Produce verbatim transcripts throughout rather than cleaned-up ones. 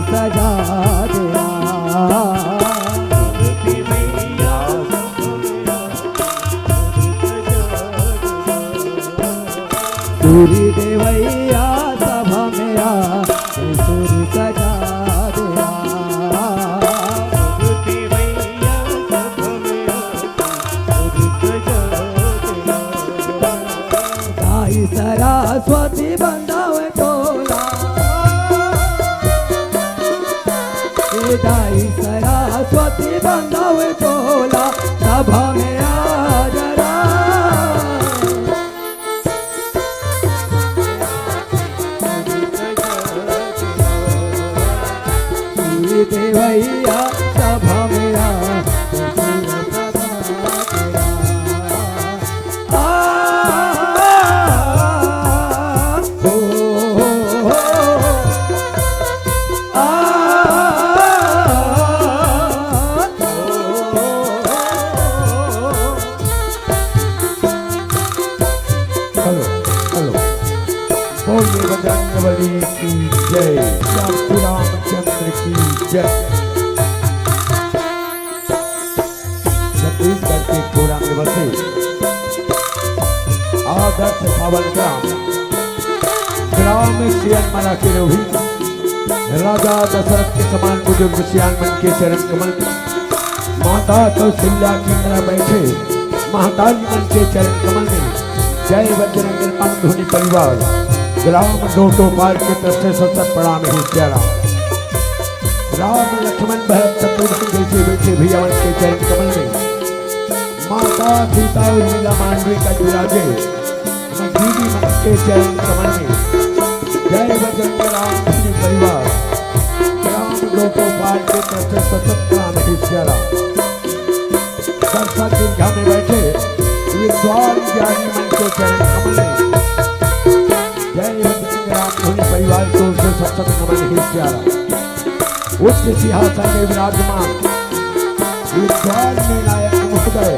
सजा दिया। सूरी देवैया सभा में आ, सूरी सजा दिया। दाई सरस्वती बंधावे टोला, ए दाई सरस्वती बंधावे टोला, सभा में आ जरा। देवैया सभा में आ, आ, ओ, आ, हेलो, हेलो। बोलिए बजरंग बली की जय, श्याम रामचंद्र की जय। छत्तीसगढ़ के खोरा में बसे आदर्श पावन ग्राम, ग्राम सियनमला के लोभी राजा दशरथ के समान बुजुर्ग सियान मन के चरण कमल में, माता कौशल्या की तरह बैठे महतारी मन के चरण कमल में, जय बजरंग राम धुनी परिवार, ग्राम डोटोपार की तरफ से सत सत प्रणाम है प्यारा। राम लक्ष्मण भरत शत्रुघ्न जैसे बैठे भैया मन के चरण कमल में, माता सीता और लीला मांडवी का विराजे, मैं दीदी मन के चरण कमल में, जय बजरंग राम धुनी परिवार, ग्राम डोटोपार के तरफ से सत सत प्रणाम है प्यारा। दर्शक दीर्घा में बैठे विद्वान ज्ञानी मन के चरण कमल में, जय बजरंग राम धुनी परिवार की ओर से सत सत नमन है प्यारा। उच्च सिंहासन में विराजमान विद्वान निर्णायक महोदय,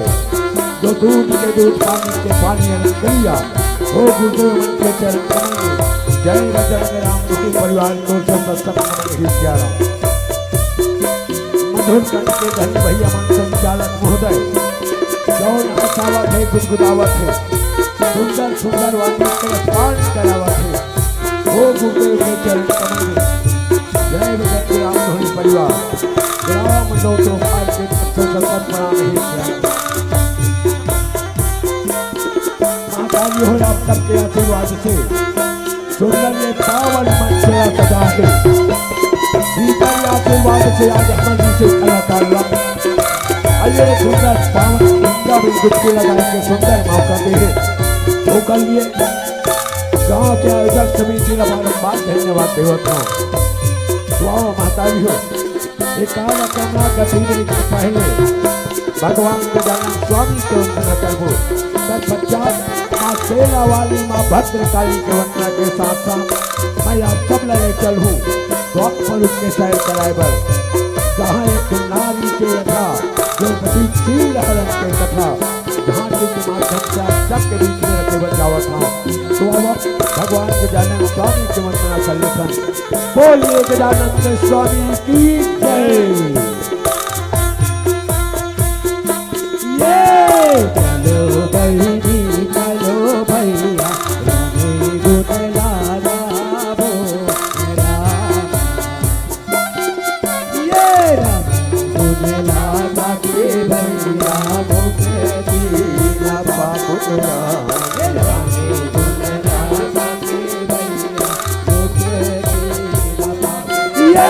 जो दूध के दूध, पानी के पानी, अनंत करिया, हो गुरुदेव मन के चरण कमल में, जय बजरंग राम धुनी परिवार की ओर से सत सत नमन है प्यारा। मधुर कंठ के धनी भैया मन संचालक महोदय, जौन हंसावत है, गुदगुदावत है, सुंदर सुंदर वाणी के रसपान करावत है, वो गुरुदेव के चरण कमल में। जय बजरंग राम धुनी परिवार, ग्राम डोटोपार के तरफ से सत सत प्रणाम है प्यारा। माता जी हो आप सबके आशीर्वाद से सुंदर ये पावन मंच सजा के भीतर आशीर्वाद से आज हमन जी से कलाकार ला। आइए सुंदर पावन गंगा में डुबकी लगाएंगे, सुंदर मौका दे है। ओकर लिए गांव के आयोजक समिति ला बारंबार धन्यवाद देवत हूँ। दुआ माता जी हो। एकाध कमला गति में पहले भगवान गजानन स्वामी के वंदना करबो, तत्पश्चात माँ शेरा वाली, माँ भद्रकाली के वंदना के साथ साथ मैं आप सब ला ले चलहूँ द्वापर युग के सैर कराए बर, जहाँ एक नारी के यथा द्रौपदी चीर हरण के कथा झांकी के माध्यम से आप सबके बीच में रखे बर जावत हूँ। तो अब भगवान गजानन स्वामी के वंदना कर लेथन। बोलिए गजानंद स्वामी की जय। ये चलो बहिनी, चलो भैया, रामे गुण लागा वो राम। ये राम गुण लागा के भैया, मुख दीना बाबू राम। ये राम गुण लागा के भैया, ये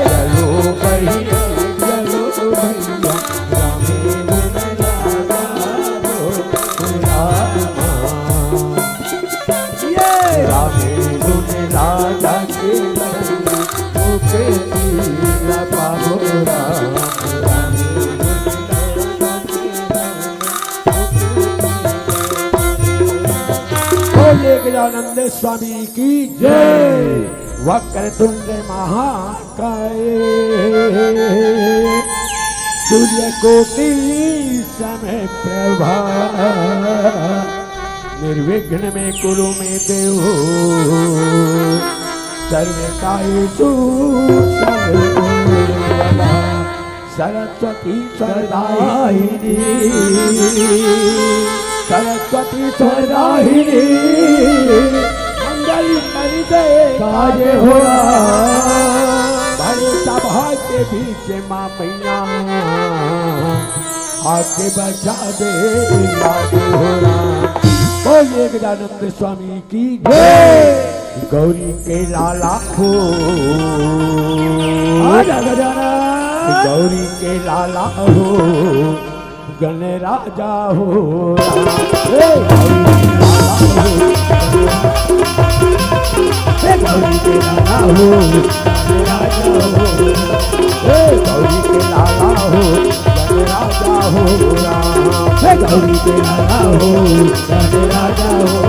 चलो भैया, चलो भैया, रामे गुण लागा दो रामा। ये रामे गुण लागा के मुक्ति ला पाबो राम। रामे गुण लागा के बोलिए गजानंद स्वामी की जय। वक्रतुंड महाकाय सूर्य कोटि समप्रभा निर्विघ्न में कुरु में देव। सर्वकायेषु सर्वदा सरस्वती सर्वदाहिनी। सरस्वती सर्वदाहिनी। मंगल करी दे काज हो। बड़े सभा के बीच माँ मैया आके बचा दे लाज हो। बोलिए गजानंद स्वामी की जय। गौरी के लाला हो। आजा गजानन। गौरी के लाला हो, गणराजा हो। हे गौरी के लाला हो, हे गौरी के लाला हो, हे गौरी के लाला हो, गणराजा हो राम। हे गौरी के लाला हो, गणराजा हो।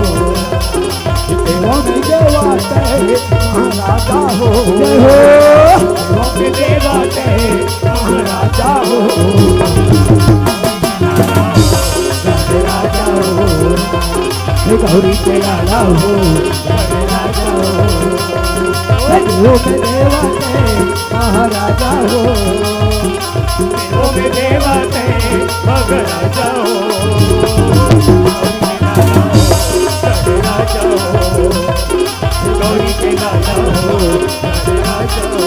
देवों में देवा तैं महाराजा हो। जय हो। देवों में देवा तैं महाराजा हो। राजा हो। हे गौरी के लाला हो। राजा हो। हे देवों में देवा तैं महाराजा हो। देवों में देवा तैं महाराजा हो। राजा हो। गौरी के लाला हो, राजा हो।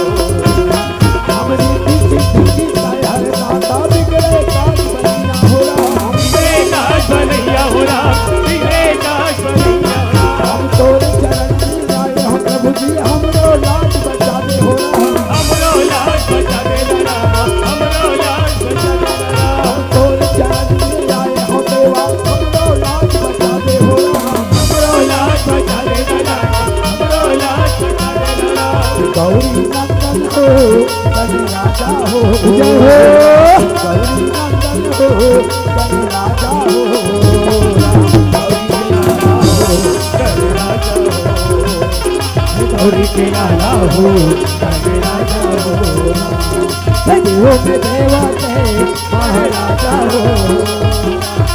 हमरी पीछे पीछे हर दाता बिगड़े काज बनैया हो राम। बिगड़े काज बनैया हो राम, बिगड़े काज बनैया हो राम। हम तोरे चरण में आए हम प्रभु जी, हमरो लाज बचा दे हो राम। हमरो लाज बचा दे राम, हमरो लाज बचा दे राम। हम तोरे चरण में आए हम देवा, हमरो लाज बचा दे हो राम। हमरो लाज बचा दे राम, हमरो लाज बचा दे राम। गौरी नंदन हो, गणराजा हो। जय हो। गौरी नंदन हो, गणराजा हो। गौरी नंदन हो, गणराजा हो। गौरी के लाला हो, गणराजा हो। देवों में देवा तैं महाराजा हो।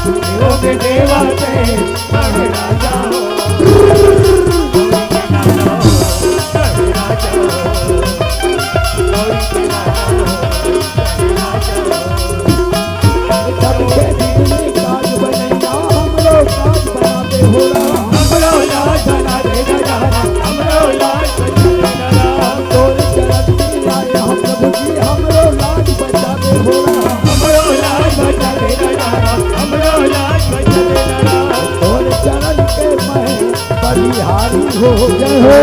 देवों में देवा तैं महाराजा हो। सबके बिगड़े काज बनैया, हमरो काज बना दे हो राम। हमरो लाज बचा दे राम, हमरो लाज बचा दे राम। तोरे चरण में आए हम प्रभु जी, हमरो लाज बचा दे हो राम। हमरो लाज बचा दे राम, हमरो लाज बचा दे राम। तोरे चरण के मैं बलिहारी हो। जय हो।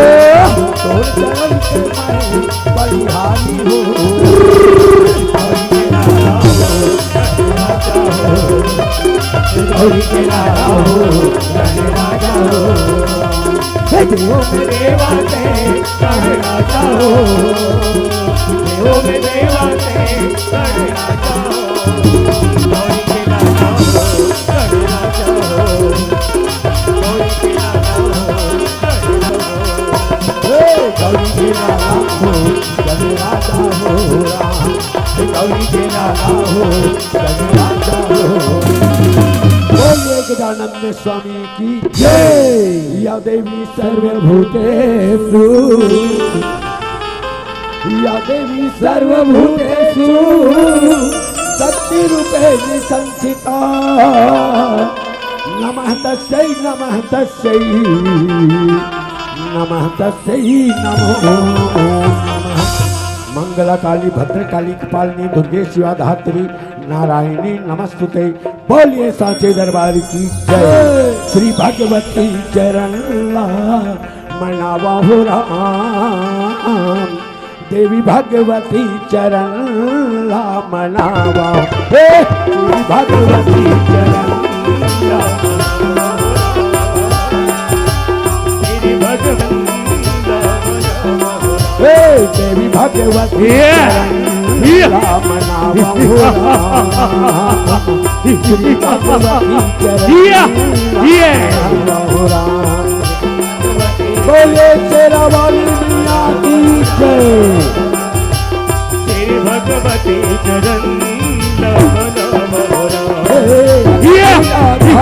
तोरे चरण के मैं बलिहारी हो। गौरी के लाला हो, गणराजा हो। हे देवों में देवा तैं गणराजा हो। देवों में देवा तैं गणराजा हो। गौरी के लाला हो, गणराजा हो। गौरी के लाला हो, गणराजा हो। हे गौरी के लाला हो, गणराजा हो राम। हे गौरी के लाला हो, गणराजा हो। बोलिए गजानंद स्वामी की जय। या देवी सर्वभूतेषु, या देवी सर्वभूतेषु शक्ति रूपेण संस्थिता। नमः तस्यै, नमः तस्यै, नमः तस्यै, नमो नमः। मंगला काली, भद्रकाली, कपालिनी, दुर्गे शिवा धात्री, नारायणी नमस्तुते। बोलिए सांचे दरबार की जय। श्री भगवती चरण ला मनावा हो राम, देवी भगवती चरण ला मनावा। हे श्री भगवती चरण ला मनावा। श्री भगवती हे देवी भगवती ये, चरण ये। ला मनावा हो राम। श्री भगवती चरण ये, ये। मनावा हो राम। बोले शेरा वाली मैया की जय। श्री भगवती चरण ला मनावा हो राम। हे, ये। राधा।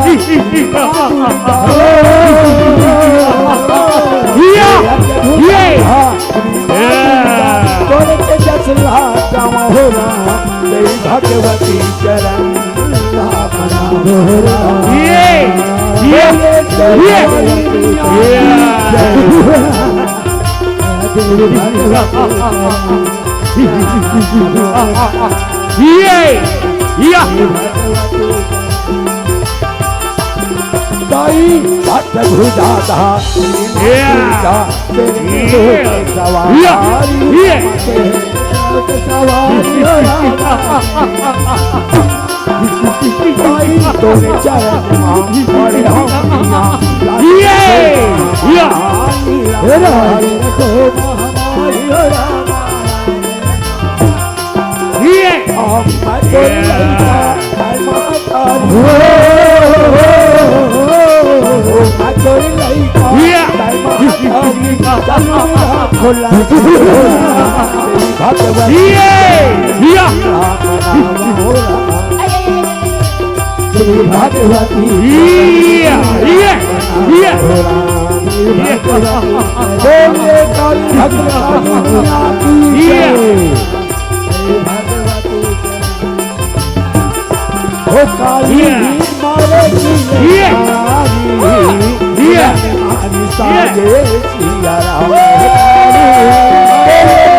ये, ये, भगवती चरण राम राम। ये, ये, ये, ये। ये, या। ताई भक्त भुजाधारी या। माता तेरे या। सवारी या। या। सवारी। ताई तोरे चरण मा पड़े हम ये। या। हे राम। ये। हम तोरे लइका, जय माता दी। हम तोरे लइका, ये। जय माता दी। चल मेरा भोला। भगवती ये। या। राम राम भोला। श्री भगवती। ये, ये, ये। बोले काली भद्रकाली मैया की ये। जय। श्री भगवती। हो काली ये। मारे की ये। जयकारी। ये। हनुमान साजे सिया राम। बोले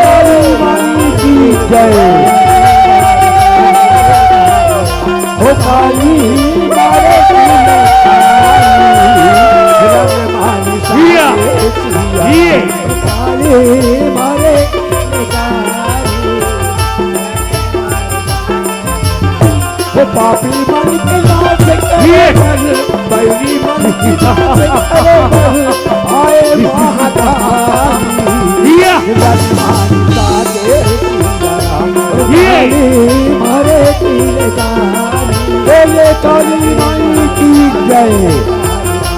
काली माई की जय। हो काली मारे की जय। हनुमान साजे सिया। ये। काली मारे की जय। हे पापी मन के नाश करे ये। बर, बैरी मन के नाश करे बर, आए महादानी। ये। हनुमान साजे सिया राम। ये। हरे की दानी। बोले काली माई की जय।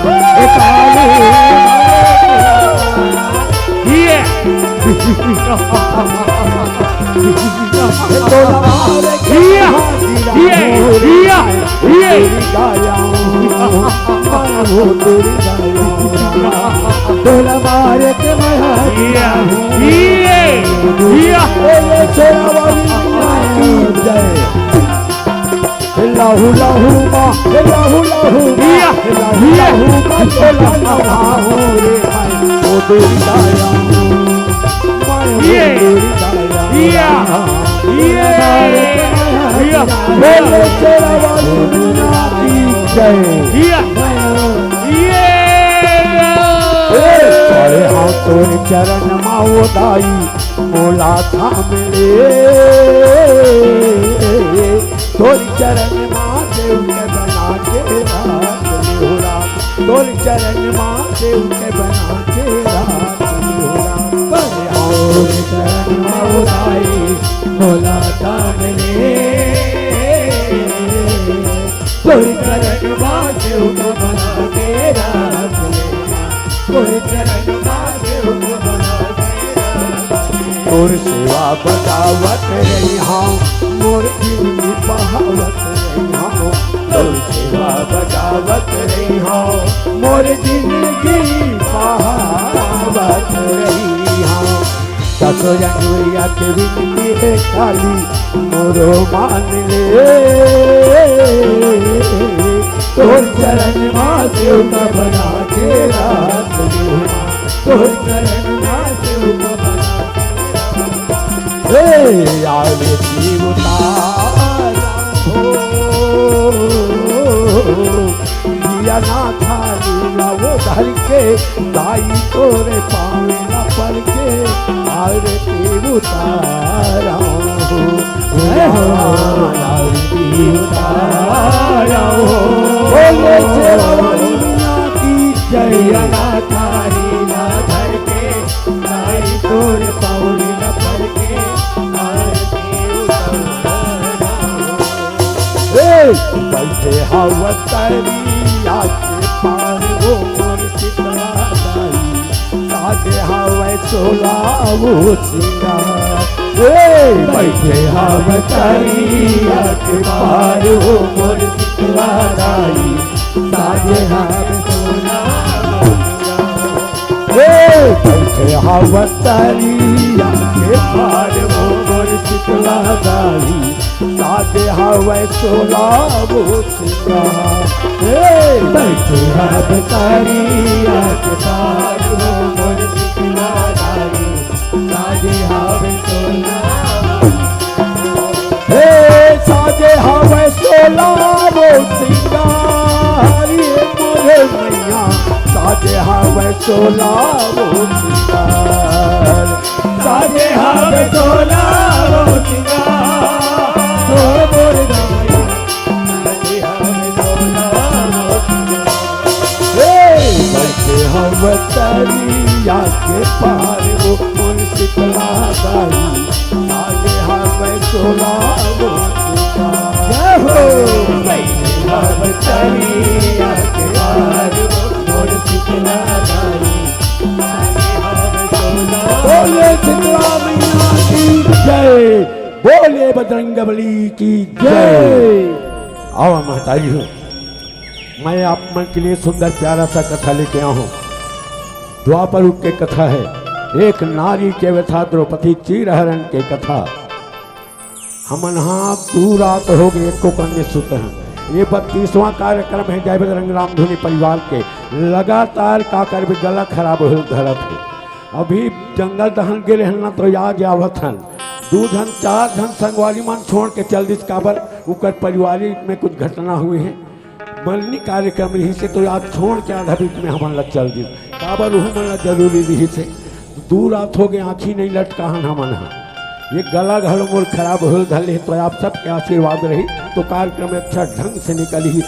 हे काली माई की जय। ये। ये, ये, ये, ये। लाहू लाहू माँ, लाहू लाहू माँ, लाहू लाहू माँ, चोला लाहू रे माई, ओ दुर्गा। ये, ये, ये, बोले शेरा वाली मैया की जय। ये, ये। ए, पड़े हाथ तोर चरण मा ओ दाई, मोला थाम ले। तोर चरण मा देव के बना के राख ले हो राम। तोर चरण मा देव के बना के राख ले हो राम। अरे आओ चरण मा ओ दाई, मोला थाम ले। तोर चरण मा देव के बना के राख ले। तोर चरण मा देव के बना के राख ले। तोर सेवा बजावत रही हँव, मोर जिनगी बहावत रही हँव। तोर सेवा बजावत रही हँव, मोर जिनगी बहावत रही हँव। दसो अंगुरिया के विनती हे काली, मोरो मान ले। तोर चरण मा सेवका बना के राख ले। तोर चरण मा सेवका बना के राख ले। हे आरती उतारा हो, दिया ना थाली ला वो धर के, दाई तोरे पाँव ला पड़ के, आरती उतारा हो। जय हो, आरती उतारा हो। बोले शेरा वाली मैया की जय। अनाथ लीला धर के, ताई तोर पौड़ी न पड़ के, आरती उतारा हो। ए, बैठे हव तरिया के पार वो मोर शीतला दाई, साजे हवय सोला वो सिंगार। ए, बैठे हव तरिया के पार वो मोर शीतला दाई, साजे हवय सोला वो सिंगार। ए, बैठे हव तरिया के पार वो मोर ला दाई, साजे हवै सोला वो सिंगार। ए, बैठे हब तरिया के पार हो मोर शीतला दाई, साजे हवै सोला वो सिंगार। ए, साजे हवै सोला वो सिंगार, ए मोर मैया, साजे हवै सोला वो सिंगार। साजे हवै सोला वो सिंगार, ओ मोर दाई, साजे हवै सोला वो सिंगार। ए, बैठे हब तरिया के पार वो मोर शीतला दाई, साजे हवै सोला वो सिंगार। जय हो। बैठे हब तरिया के पार वो मोर शीतला दाई, बोले शीतला मैया की जय, बोले बजरंग बली की जय। आओ महतारी हो, मैं आप मन के लिए सुंदर प्यारा सा कथा लेके आया हूँ। द्वापर युग के कथा है, एक नारी के व्यथा, द्रौपदी चीरहरण के कथा। हमन हा दू रात हो गए, एको कन नइ सुते हन। ये बत्तीसवाँ कार्यक्रम है जय बजरंग रामधुनी परिवार के। लगातार का करबे, गला खराब होय धरत हे। अभी जंगल दहन गे रहेन ना, तो आज आवत हन। दू झन, चार झन संगवारी मन छोड़ के चल दिस, काबर उकर परिवार में कुछ घटना हुई है। मरनी कार्यक्रम रहिस हे, तो आज छोड़ के आधा बीच में हमन ला चल दिस। काबर उहू मन ला जरूरी रहिस हे। दू रात हो गए, आँखी नइ लटकाहन हमन हा। ये गला घलो मोर खराब होय धर ले, तो आप सबके आशीर्वाद रही, तो कार्यक्रम अच्छा ढंग से निकलही।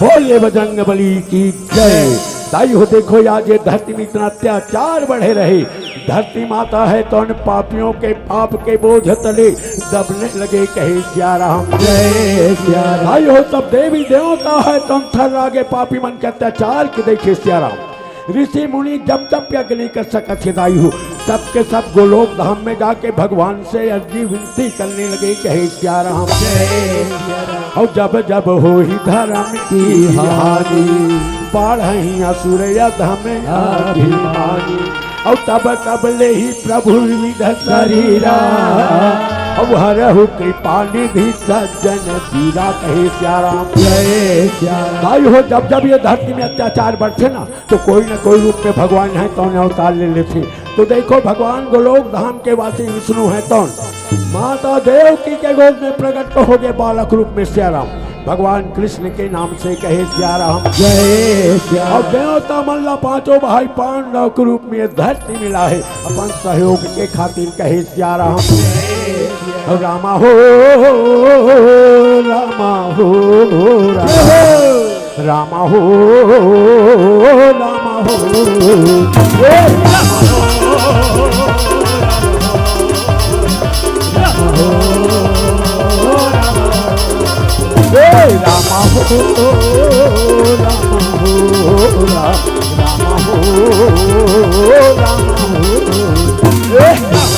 बोले बजरंग बली की जय। दाई हो, देखो आज ये धरती में इतना अत्याचार बढ़े रहे। धरती माता है तो उन पापियों के पाप के बोझ तले दबने लगे, कहे सिया राम। जय सिया राम। दाई हो, सब देवी देवता है तो उन थर्रागे पापी मन के अत्याचार के देखे सिया राम। ऋषि मुनि जब तब यज्ञ नहीं कर सकत हे दाई हो, सबके सब गोलोक धाम में जाके भगवान से अर्जी विनती करने लगे, कहे सिया राम। जय सिया राम। और जब जब होही धर्म की हानि, बाढ़ही असुर अधम अभिमानी। और तब तब लेही प्रभु विविध शरीरा, और हरहु कृपा निधि सज्जन पीरा, कहे सिया राम। जय सिया राम। भाई हो, जब जब ये धरती में अत्याचार बढ़थे ना, तो कोई ना कोई रूप में भगवान है तो उन्हें अवतार ले लेथे। तो देखो, भगवान गोलोक धाम के वासी विष्णु है तो माता देवकी के गोद में प्रकट हो गए बालक रूप में सिया राम। भगवान कृष्ण के नाम से कहे सिया राम। जय सिया। और देवता मन ला पांचों भाई पांडव के रूप में धरती मिला है, अपन सहयोग के खातिर कहे सिया राम। रामा हो, रामा हो, रामा। रामा हो, रामा हो। ए रामा हो, रामा हो। ए रामा हो, रामा हो, रामा हो, रामा हो। ए रामा हो,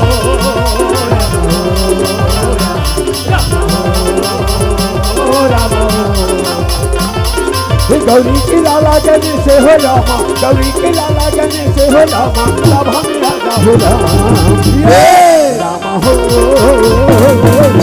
रामा हो, रामा हो। गौरी के लाला गणेश हो रामा, गौरी के लाला गणेश हो रामा, सभा में राजा हो रामा। ए रामा हो, रामा हो।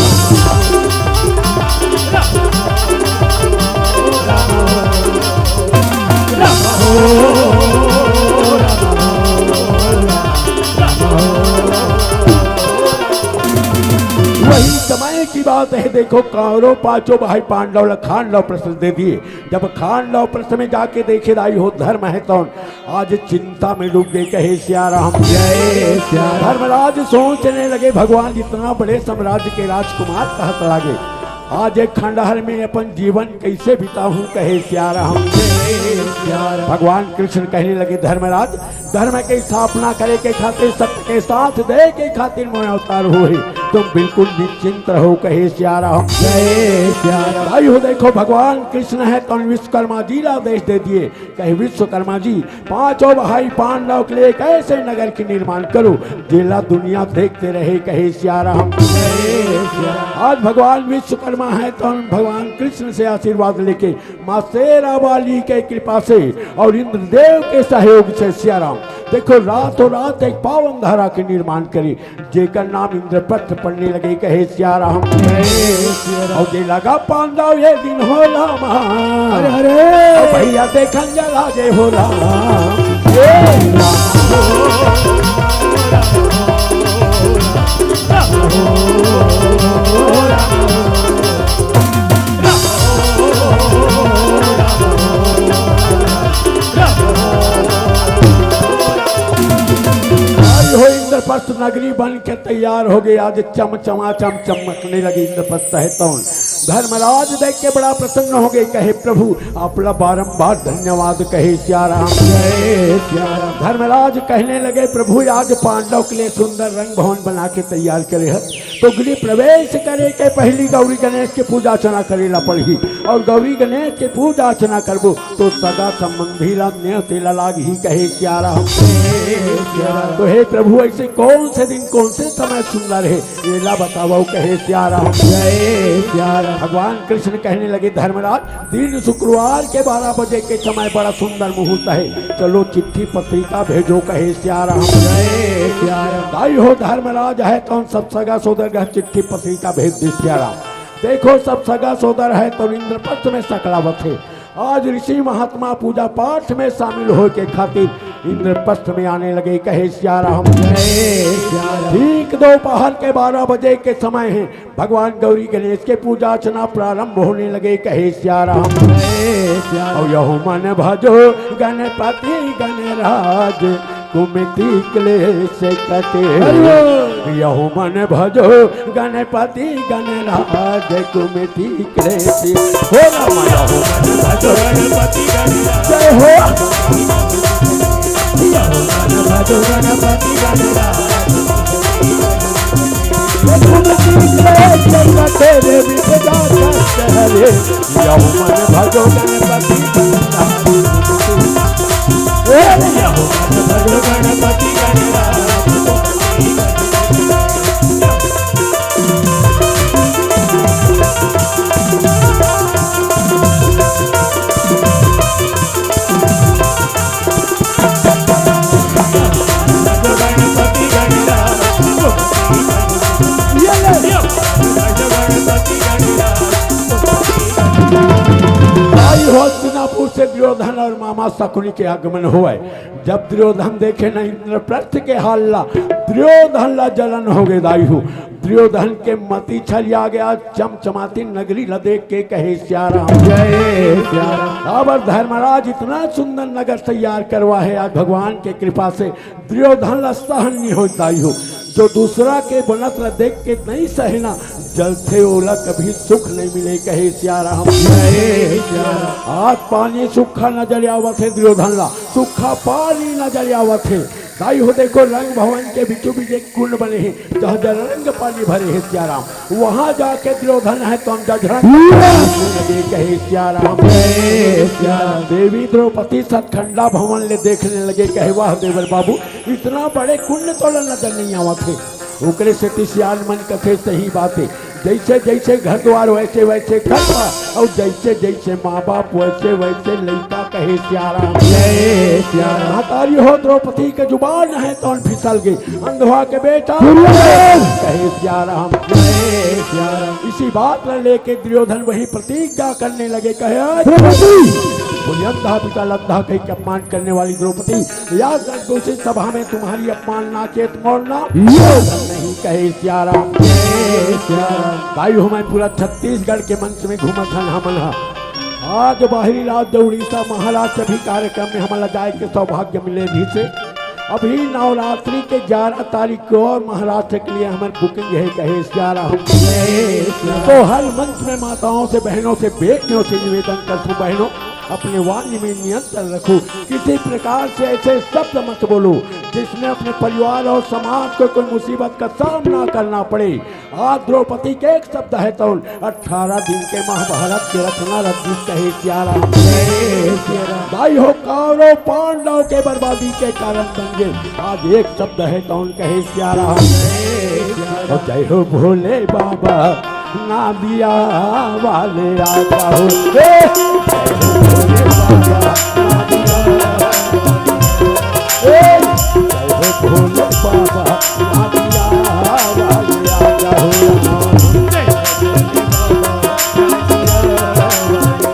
वही समय की बात है, देखो, कौरव पांचों भाई पांडव ला खांडव प्रश्न दे दिए। जब खांडव प्रश्न में जाके देखे दाई हो धर्म है तो आज चिंता में डूब गए, कहे सिया राम। जय सिया राम। धर्मराज सोचने लगे, भगवान इतना बड़े साम्राज्य के राजकुमार कहत लागे, आज एक खंडहर में अपन जीवन कैसे बिताऊं, कहे सिया राम। जय सिया राम। भगवान कृष्ण कहने लगे, धर्मराज, धर्म के स्थापना करे के खातिर, सत्य के साथ दे के खातिर मोर अवतार हुए, तुम बिल्कुल निश्चिंत रहो, कहे सिया राम। जय सिया राम। भाई हो, देखो, भगवान कृष्ण है तो विश्वकर्मा जी ला आदेश दे दिए, कहे विश्वकर्मा जी, पांचों भाई पांडव के लिए एक ऐसे नगर की निर्माण करो, जेला दुनिया देखते रहे, कहे सिया राम। आज भगवान विश्वकर्मा है तो भगवान कृष्ण से आशीर्वाद लेके माँ शेरावाली के कृपा से और इंद्रदेव के सहयोग से सिया राम देखो, रातों रात एक पावन धारा के निर्माण करे, जेकर नाम इंद्रप्रस्थ पड़ने लगे, कहे सिया राम। जय सिया राम। और जे लगा पांडव ये दिन हो रामा। अरे, अरे। और भैया देखन जला जे हो राम। ए राम। आज हो इंद्रप्रस्थ नगरी बन के तैयार हो गए। आज चमचमाचम चमकने लगे इंद्रप्रस्थ है तौन। धर्मराज देख के बड़ा प्रसन्न हो गए, कहे, "प्रभु, आपला बारंबार धन्यवाद," कहे सिया राम। जय सिया राम। धर्मराज कहने लगे, "प्रभु, आज पांडव के लिए सुंदर रंग भवन बना के तैयार करे है, तो गृह प्रवेश करे के पहली गौरी गणेश के पूजा अर्चना करे ला पड़ही, और गौरी गणेश के पूजा अर्चना करबो तो सगा संबंधी ला नेह तेला लागही," कहे सिया राम। तो हे प्रभु, ऐसे कौन से दिन, कौन से समय सुंदर है, एला बतावव, कहे सिया राम। जय सिया राम। भगवान कृष्ण कहने लगे, "धर्मराज, दिन शुक्रवार के बारह बजे के समय बड़ा सुंदर मुहूर्त है, चलो चिट्ठी पत्रिका भेजो," कहे सिया राम। जय सिया राम। दाई हो धर्मराज है तौन सब सगा सोदर घर चिट्ठी पत्रिका भेज दिस सिया राम। देखो, सब सगा सोदर है तौन इंद्रप्रस्थ में सकलावत है। आज ऋषि महात्मा पूजा पाठ में शामिल होय के खातिर इंद्रप्रस्थ में आने लगे, कहे सिया राम। जय सिया राम। ठीक दोपहर के बारह बजे के समय है, भगवान गौरी गणेश के पूजा अर्चना प्रारंभ होने लगे, कहे सिया राम। जय सिया राम। और यहु मन भजो गणपति गणराज, कुमति क्लेश कटे। हरि बोल। यहु मन भजो गणपति गणराज, कुमति क्लेश। हो राम, यहु मन भजो गणपति गणराज। जय हो। यहु मन भजो गणपति गणराज। कुमति क्लेश कटे रे विपदा कष्ट हरे। यहु मन भजो गणपति गणराज। ए, यहु मन भजो गणपति गणराज। आई हो हस्तिनापुर से दुर्योधन और मामा शकुनि के आगमन होय। जब दुर्योधन देखे न इंद्रप्रस्थ के हाल ला, दुर्योधन ला जलन हो गए दाई हो। दुर्योधन के मति छलिया गया, चमचमाती नगरी ला देख के कहे सिया राम। जय सिया राम। अब धर्मराज इतना सुंदर नगर तैयार करवा है आज भगवान के कृपा से। दुर्योधन ला सहन नहीं होता ही हो, जो दूसरा के बनत ला देख के नहीं सहना, जलथे ओला कभी सुख नहीं मिले, कहे सिया राम। जय सिया राम। आज पानी सूखा नजर आवत है दुर्योधन ला, सूखा पानी नजर आवत है। दाई हो देखो, रंग भवन के बीचों बीच एक कुंड बने हैं, जहाँ जल रंग पानी भरे हैं सिया राम। वहाँ जाके दुर्योधन है तो हम जझरंग पानी लगे, कहे सिया राम। जय सिया राम। देवी द्रौपदी सतखंडा भवन ले देखने लगे, कहे, "वाह देवर बाबू, इतना बड़े कुंड तोला नजर नहीं आवत है।" ओकरे सेती सियान मन कथे सही बात है, जैसे जैसे घर द्वार वैसे वैसे कर्म, और जैसे जैसे माँ बाप वैसे वैसे लइका, कहे सिया राम। जय सिया राम। महतारी हो द्रौपदी के जुबान है तौन फिसल गई, अंधवा के बेटा दुर्योधन। कहे सिया राम। जय सिया राम। इसी बात ला लेके दुर्योधन वही प्रतिज्ञा करने लगे, कहे, "आज द्रौपदी। बोले, अंधा पिता लंधा कही के अपमान करने वाली द्रौपदी, या संतोषी सभा में तुम्हारी अपमानना चेत मोड़ना ये नहीं, कहे सिया राम।" जय सिया राम। भाई हो, मैं पूरा छत्तीसगढ़ के मंच में घूमत हन हमन हा। आज बाहरी राज्य उड़ीसा, महाराष्ट्र भी कार्यक्रम में हमन ला जाए के सौभाग्य मिले भी से। अभी नवरात्रि के ग्यारह तारीख को और महाराष्ट्र के लिए हमारे बुकिंग है, कहे सिया राम। जय सिया राम। तो हर मंच में माताओं से, बहनों से, बेटियों से निवेदन करता हूँ, बहनों, अपने वाणी में नियंत्रण रखो, किसी प्रकार से ऐसे शब्द मत बोलो जिसमें अपने परिवार और समाज को कोई मुसीबत का सामना करना पड़े। आज द्रौपदी के एक शब्द है तौन अठारह दिन के महाभारत के रचना रचित, कहे सिया राम। जय सिया राम। भाई हो, कौरव पांडव के बर्बादी के कारण बन गए। आज एक शब्द है तौन, कहे सिया राम। जय सिया राम। और जय हो भोले बाबा। नादिया वाले राजा हो। ए! ए! भोले बाबा, राजिया वाले आजा हो राम। जय भोले बाबा, राजिया वाले।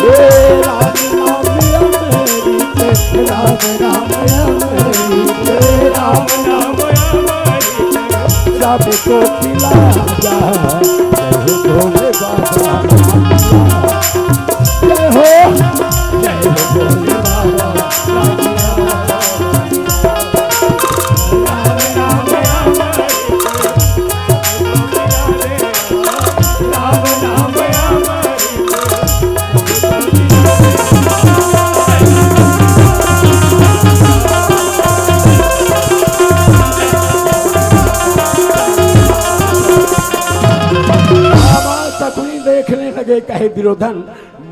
हे राम नाम अमृत, राम नाम अमृत, राम नाम अमृत, सबको पिला जा। जय हो भोले बाबा, जय हो, जय हो भोले बाबा। शकुनी देखने लगे, कहे दुर्योधन,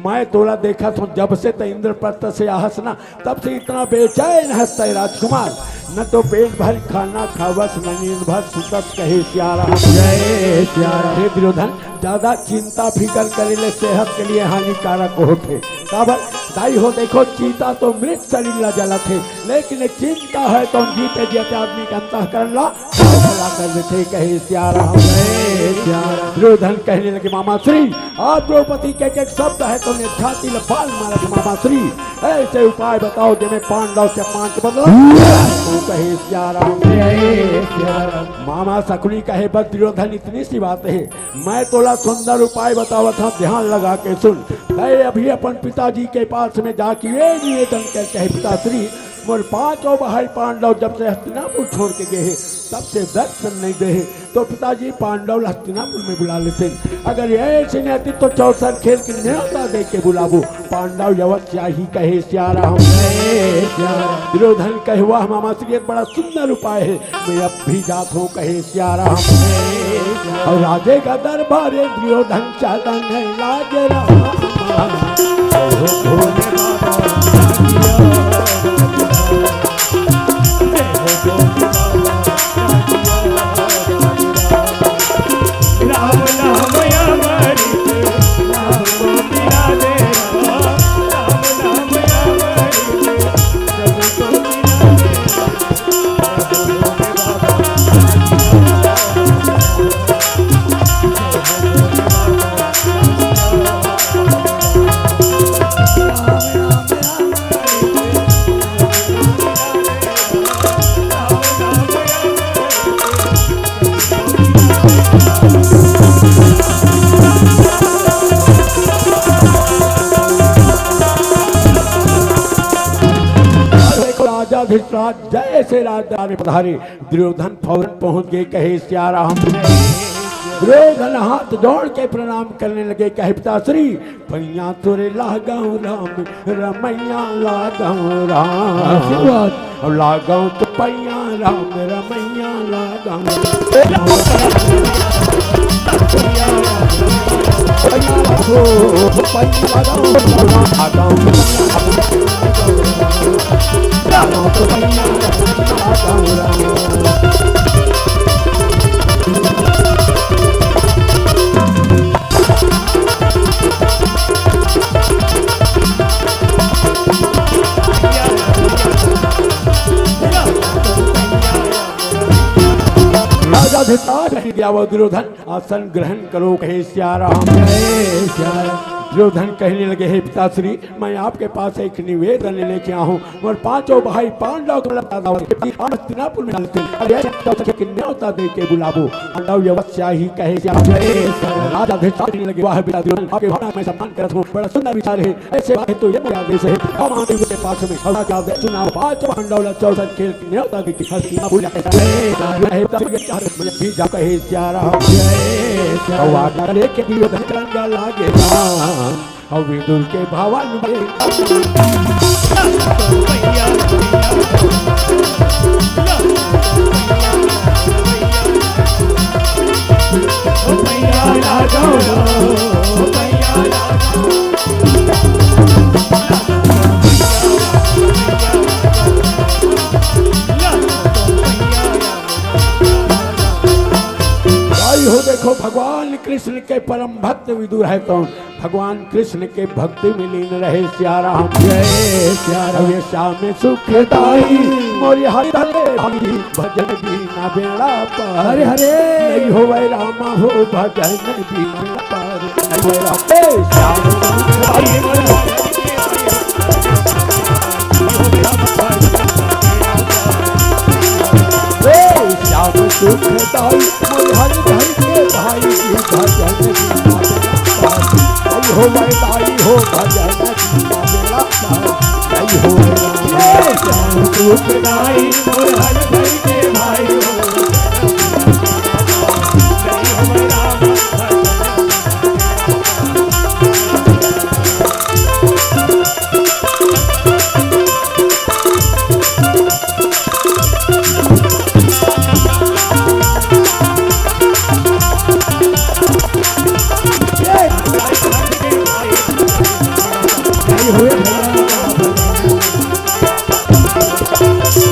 मैं तोला देखत हूँ, जब से त इंद्रप्रस्थ से आहस ना, तब से इतना बेचैन हस तैं राजकुमार, न तो पेट भर खाना खावस, न नींद भर सुतस, कहे सिया राम। जय सिया राम। हे दुर्योधन, ज्यादा चिंता फिकर करे ले सेहत के लिए हानिकारक होथे। काबर? दाई हो, देखो, चीता तो मृत शरीर ला जलत हे, लेकिन चिंता हे तो जीते जीते आदमी के अंतःकरण ला भला कर देथे, कहे सिया राम। जय सिया राम। दुर्योधन कहने लगे, मामा श्री, आप द्रौपदी के एक एक शब्द हे तो उन्हें छाती ले बाण मारत, मामा श्री, ऐसे उपाय बताओ जेमे पांडव से अपमान के बदला वो, कहे सिया राम। जय सिया राम। मामा शकुनी कहे, बस दुर्योधन, इतनी सी बात हे, मैं तोला सुंदर उपाय बतावत हूँ, ध्यान लगा के सुन। तय अभी अपन पिताजी के पास में जाके ये निवेदन कर, कहे, पिताश्री, मोर पांचों भाई पांडव जब से हस्तिनापुर छोड़ के गए हे, तब से दर्शन नहीं दे हे, तो पिताजी पांडव ला हस्तिनापुर में बुला लेते। अगर ऐसे नहीं आती तो चौसर खेल के न्योता दे के बुलाबो, पांडव अवश्य आही, कहे सिया राम। दुर्योधन कहे, वाह मामा श्री, एक बड़ा सुंदर उपाय हे, मैं अब भी जात हूँ, कहे सिया राम। अउ राजे का दरबार दुर्योधन चलन लागे राम। देखो राजा धृतराज जैसे राजधानी पधारे, दुर्योधन फौरन पहुंच गए, कहे सिया राम। दुर्योधन हाथ जोड़ के प्रणाम करने लगे, कहे पिताश्री, पैया तोरे लागव राम, रमैया लागव राम। आशीर्वाद। अउ लागव तो पैया राम, रमैया लागव। राजा धृतराष्ट्र कहे, गया वो दुर्योधन, आसन ग्रहण करो, कहे सिया राम। जय सिया राम। दुर्योधन कहने लगे, हे पिताश्री, मैं आपके पास एक निवेदन लेके आया हूँ। मोर पांचों भाई पांडव को लौटा दो। हस्तिनापुर में डालते हैं। अब यह तो सके कि न्योता दे के बुलाबो। पांडव अवश्य आही, कहे सिया राम। जय सिया राम। राजा धृतराष्ट्र कहने लगे, वाह बेटा दुर्योधन, आपके भावना में सम्मान करत हूँ। बड़ा सुंदर विचार हे। ऐसे बात हे तो ये मेरा आदेश हे। हम आते के पास में हल्ला क्या दे सुनाओ। पांच पांडव ला चौसर खेल की न्योता दी थी। हस्तिनापुर जाके है। मैं भी जा कहे सिया राम। जय सिया राम। लेके दुर्योधन चलन लागे। और विदुर के भवन में भाई हो गए। देखो, भगवान कृष्ण के परम भक्त विदुर हे, तो भगवान कृष्ण के भक्ति में लीन रहे। सिया राम जय सिया राम। अबे श्याम सुखदाई मोरि हरि धरे भाई, भजन बिना बेड़ा पार। हरे हरे। नहीं होवे रामा हो भजन बिना बेड़ा पार। नहीं होवे राम। ए, श्याम सुखदाई मोरि हरि ए, श्याम सुखदाई मोर हरि धरि के भाई, भजन बिना बेड़ा पार। आई हो वैदाई हो भजन बिना बेड़ा पार। आई हो ए, श्याम सुखदाई मोर हरि धरि के भाई हो।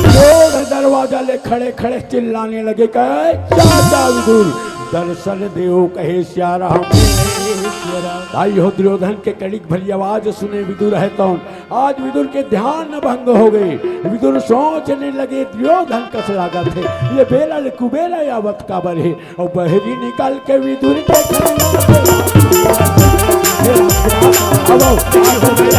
लोग दरवाजा ले खड़े खड़े चिल्लाने लगे, कहे, "चाचा विदुर, दर्शन देव," कहे सिया राम। भाई हो, दुर्योधन के कड़िक भरी आवाज सुने विदुर हे, तो आज विदुर के ध्यान भंग हो गए। विदुर सोचने लगे, दुर्योधन कस लागत हे, ये बेरा ले कुबेरा आवत काबर हे? अउ बहरी निकल के विदुर के घर में अब आओ, दुर्योधन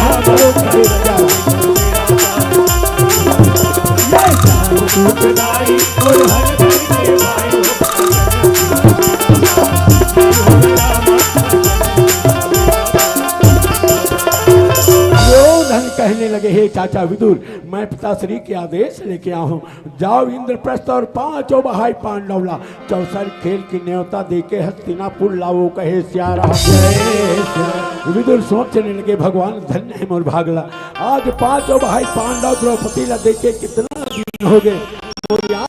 कहने लगे, "हे चाचा विदुर, मैं पिताश्री के आदेश लेके आया हूँ, जाओ इंद्रप्रस्थ और पांचों भाई पांडव ला चौसर खेल के न्योता देके हस्तिनापुर लावो," कहे सिया राम। विदुर सोचने लगे, "भगवान धन्य हे मोर भागला, आज पांचों भाई पांडव द्रौपदी ला देखे कितना दिन हो गए, और यार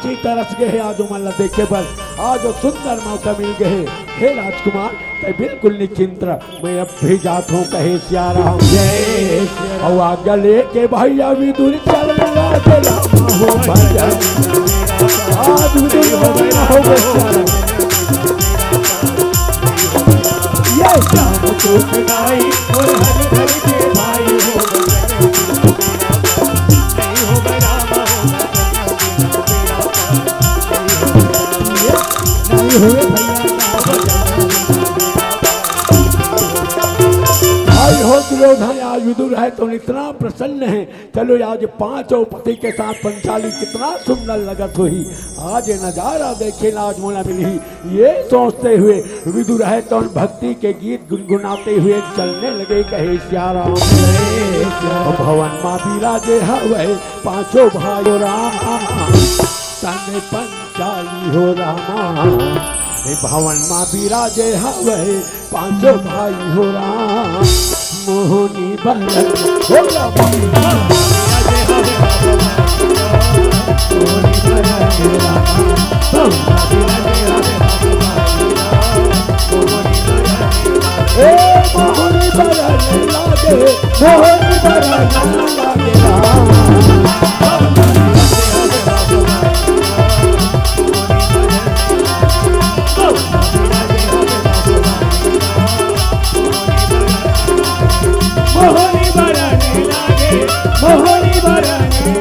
चित्त तरस गए हे, आज ओमन ला देखे बर आज सुंदर मौका मिल गए हे। हे राजकुमार, तैं बिल्कुल निश्चिंत रह, मैं अब भी जात हूँ, कहे सिया राम। जय सिया राम। अउ आज्ञा लेके भैया विदुर चल लगा दे राम हो भजन। आज विदुर हो गए सिया राम। ये श्याम सुखदाई और हरि धरि के भाई हो। नहीं हो राम हो। नहीं हुए भैया। भाई हो दुर्योधन, आज विदुर हे तो इतना प्रसन्न हे। चलो, आज पांचों पति के साथ पंचाली कितना सुंदर लगत होही। आज ये नजारा देखे ला आज मोला मिलही, ये सोचते हुए विदुर हे तो भक्ति के गीत गुनगुनाते हुए चलने लगे, कहे सिया राम। भवन मा बिराजे हवे पांचों भाई राम, तन पंचाली हो रामा। हे भवन मा बिराजे हवे पांचों भाई हो राम। मोहनी बरन हो रामा। ए मोहनी बरन लागे, मोहनी बरन लागे राम। मोहनी बरन लागे, मोहनी बरन लागे।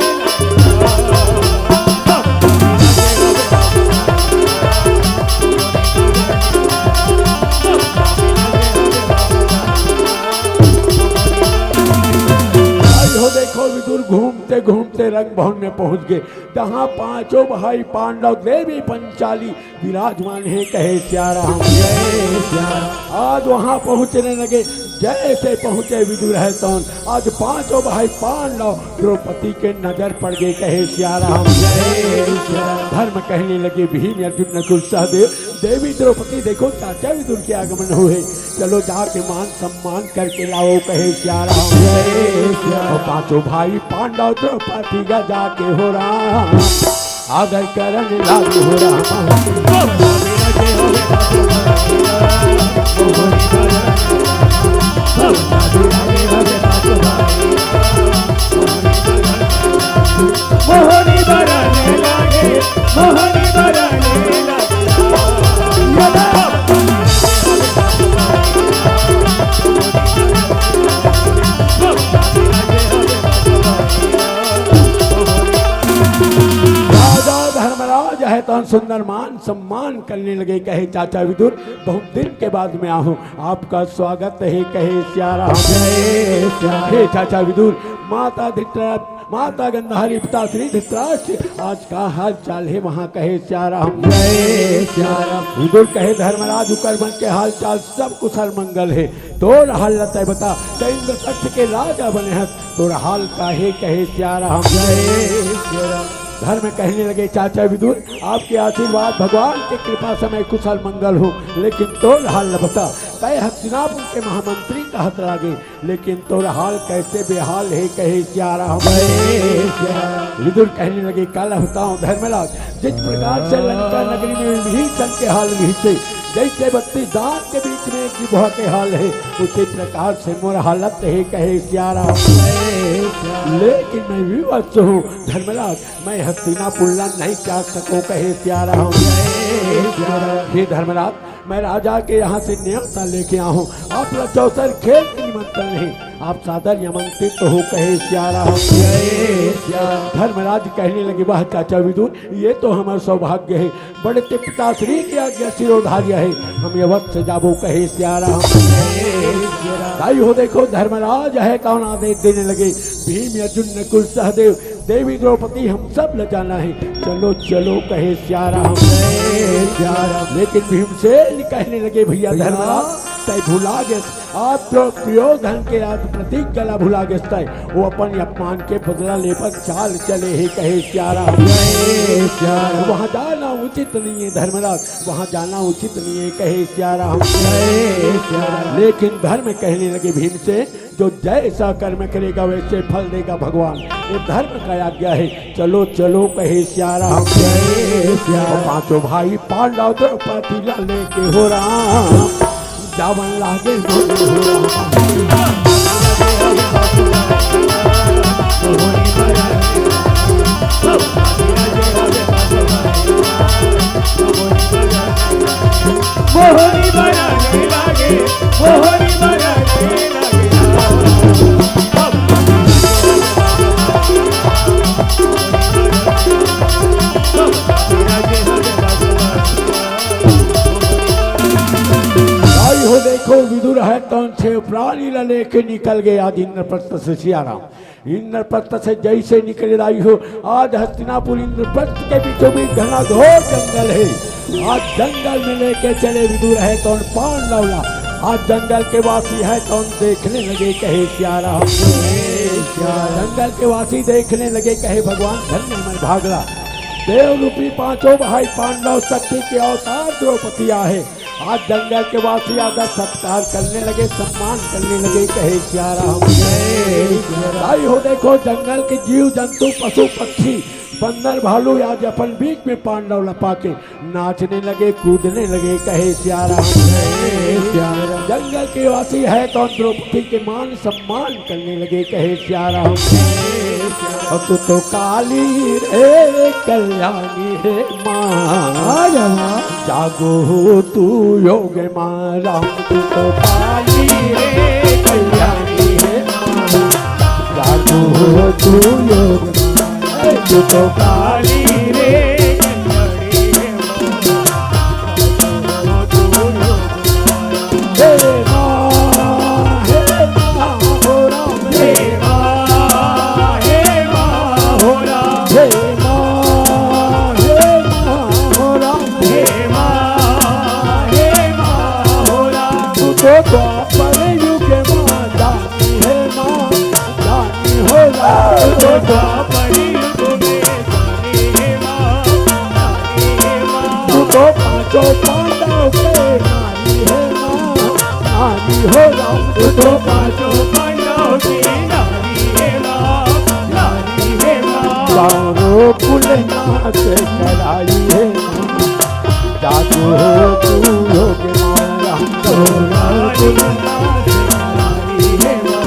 देखो विदुर, घूमते घूमते रंग भवन में पहुंच गए, जहां पांचों भाई पांडव, देवी पंचाली विराजमान हे। कहे सिया राम। आज वहां पहुंचने लगे, जैसे पहुंचे विदुर है तौन, आज पांचों भाई पांडव द्रौपदी के नजर पड़ गए। कहे सिया राम। धर्म कहने लगे, भीम अर्जुन नकुल सहदेव, देवी द्रौपदी, देखो चाचा विदुर के आगमन हुए, चलो जाके मान सम्मान करके लाओ। कहे सिया राम। और पांचों भाई पांडव द्रौपदी का जाके हो राम, आदर करन लागे हो राम। मोहनी बरन लागे, मोहनी बरन लागे। राजा धर्मराज है तन सुंदर मान सम्मान करने लगे, कहे चाचा विदुर, बहुत दिन के बाद में आहूं, आपका स्वागत है। कहे सिया राम। हे चाचा विदुर, माता धृतरा माता गंधारी, पिता श्री धृतराष्ट्र, आज का हाल चाल है वहाँ? कहे सिया राम। विदुर कहे धर्मराज, उकर मन के हाल चाल सब कुशल मंगल है। तोर हाल ल तय बता, त इंद्रपक्ष के राजा बने हस, तोर हाल का है? कहे सिया राम। धर्म कहने लगे, चाचा विदुर, आपके आशीर्वाद भगवान के कृपा से मैं कुशल मंगल हूँ, लेकिन तोर हाल ल बता, तय हस्तिनापुर के महामंत्री कहत लागे, लेकिन तोर हाल कैसे बेहाल है? कहे सिया राम। विदुर कहने लगे, का ल बताऊं धर्मराज, जिस प्रकार से लंका नगरी में विभीषण के हाल विहिसे, जैसे बत्तीस दांत के बीच में एक जिभवा के हाल है, उसी प्रकार से मोर हालत है। कहे सिया राम। लेकिन मैं विवश हूँ धर्मराज, मैं हस्तिनापुर ला नहीं त्याग सकूं। कहे सिया राम। हे धर्मराज, मैं राजा के यहाँ से न्योता लेके आहूं, आप ला चौसर खेल के निमंत्रण है, आप सादर आमंत्रित हो। कहे सिया राम। धर्मराज कहने लगे, वाह चाचा विदुर, ये तो हमार सौभाग्य है, बड़े ते पिताश्री के आज्ञा शिरोधार्य है, हम अवश्य जाबो। कहे सिया राम। भाई हो देखो, धर्मराज है तौन आदेश देने लगे, भीम अर्जुन नकुल सहदेव देवी द्रौपदी हम सब ल जाना है, चलो चलो। कहे सिया राम। लेकिन भीमसेन कहने लगे, भैया धर्मराज, तय भुला गेस, आप तो दुर्योधन के आज प्रतिज्ञा ला भुला गेस तय, वो अपन अपमान के बदला ले बर चाल चले है। कहे सिया राम। वहाँ जाना उचित नहीं है धर्मराज, वहाँ जाना उचित नहीं है। कहे सिया राम। लेकिन धर्म कहने लगे, भीमसेन जो जैसा कर्म करेगा वैसे फल देगा भगवान, ये धर्म का आज्ञा है। चलो चलो कहे सिया राम। और पांचों भाई पांडव द्रौपदी ला लेके हो राम, जावन लागे बोले हो राम। मोहनी बरन लागे, मोहनी बरन लागे। भाई हो देखो, विदुर है तौन छे प्राणी ला लेके निकल गए आज इंद्रप्रस्थ से सिया राम। इंद्रप्रस्थ से जैसे निकले दाई हो, आज हस्तिनापुर इंद्रप्रस्थ के बीचों बीच घना घोर जंगल है। आज जंगल में लेके चले विदुर है तौन पांडव ला। आज जंगल के वासी है तौन देखने लगे कहे सिया राम। जंगल के वासी देखने लगे कहे भगवान धन्य मैं भागला। देव रूपी पांचों भाई पांडव शक्ति के अवतार द्रौपदी आहे। आज जंगल के वासी आदर सत्कार करने लगे, सम्मान करने लगे, कहे सिया राम। भाई हो देखो, जंगल के जीव जंतु, पशु पक्षी, बंदर भालू आज अपन बीच में पांडव ला पाके नाचने लगे, कूदने लगे, कहे सिया राम। जंगल के वासी है तौन द्रौपदी के मान सम्मान करने लगे, कहे सिया राम। अब तू तो काली रे कल्याणी है माँ। आ जा माँ। जागो हो तू योग माँ राम, तू तो काली रे कल्याणी है माँ। जागो हो तू योग माँ, तू तो काली रे कल्याणी है माँ। हे माँ, हे माँ, हो राम, हे माँ, तो पांडव के नारी हे माँ, नारी हो राम। तो पांचों पांडव के नारी हे माँ, नारी हे माँ। चारों कुल नाश कराई हे माँ, जादू हो तू हो के माँ राम। चारों कुल नाश कराई हे माँ।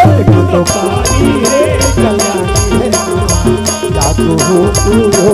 एक तो काली रे कल्याणी हे, जादू हो तू हो।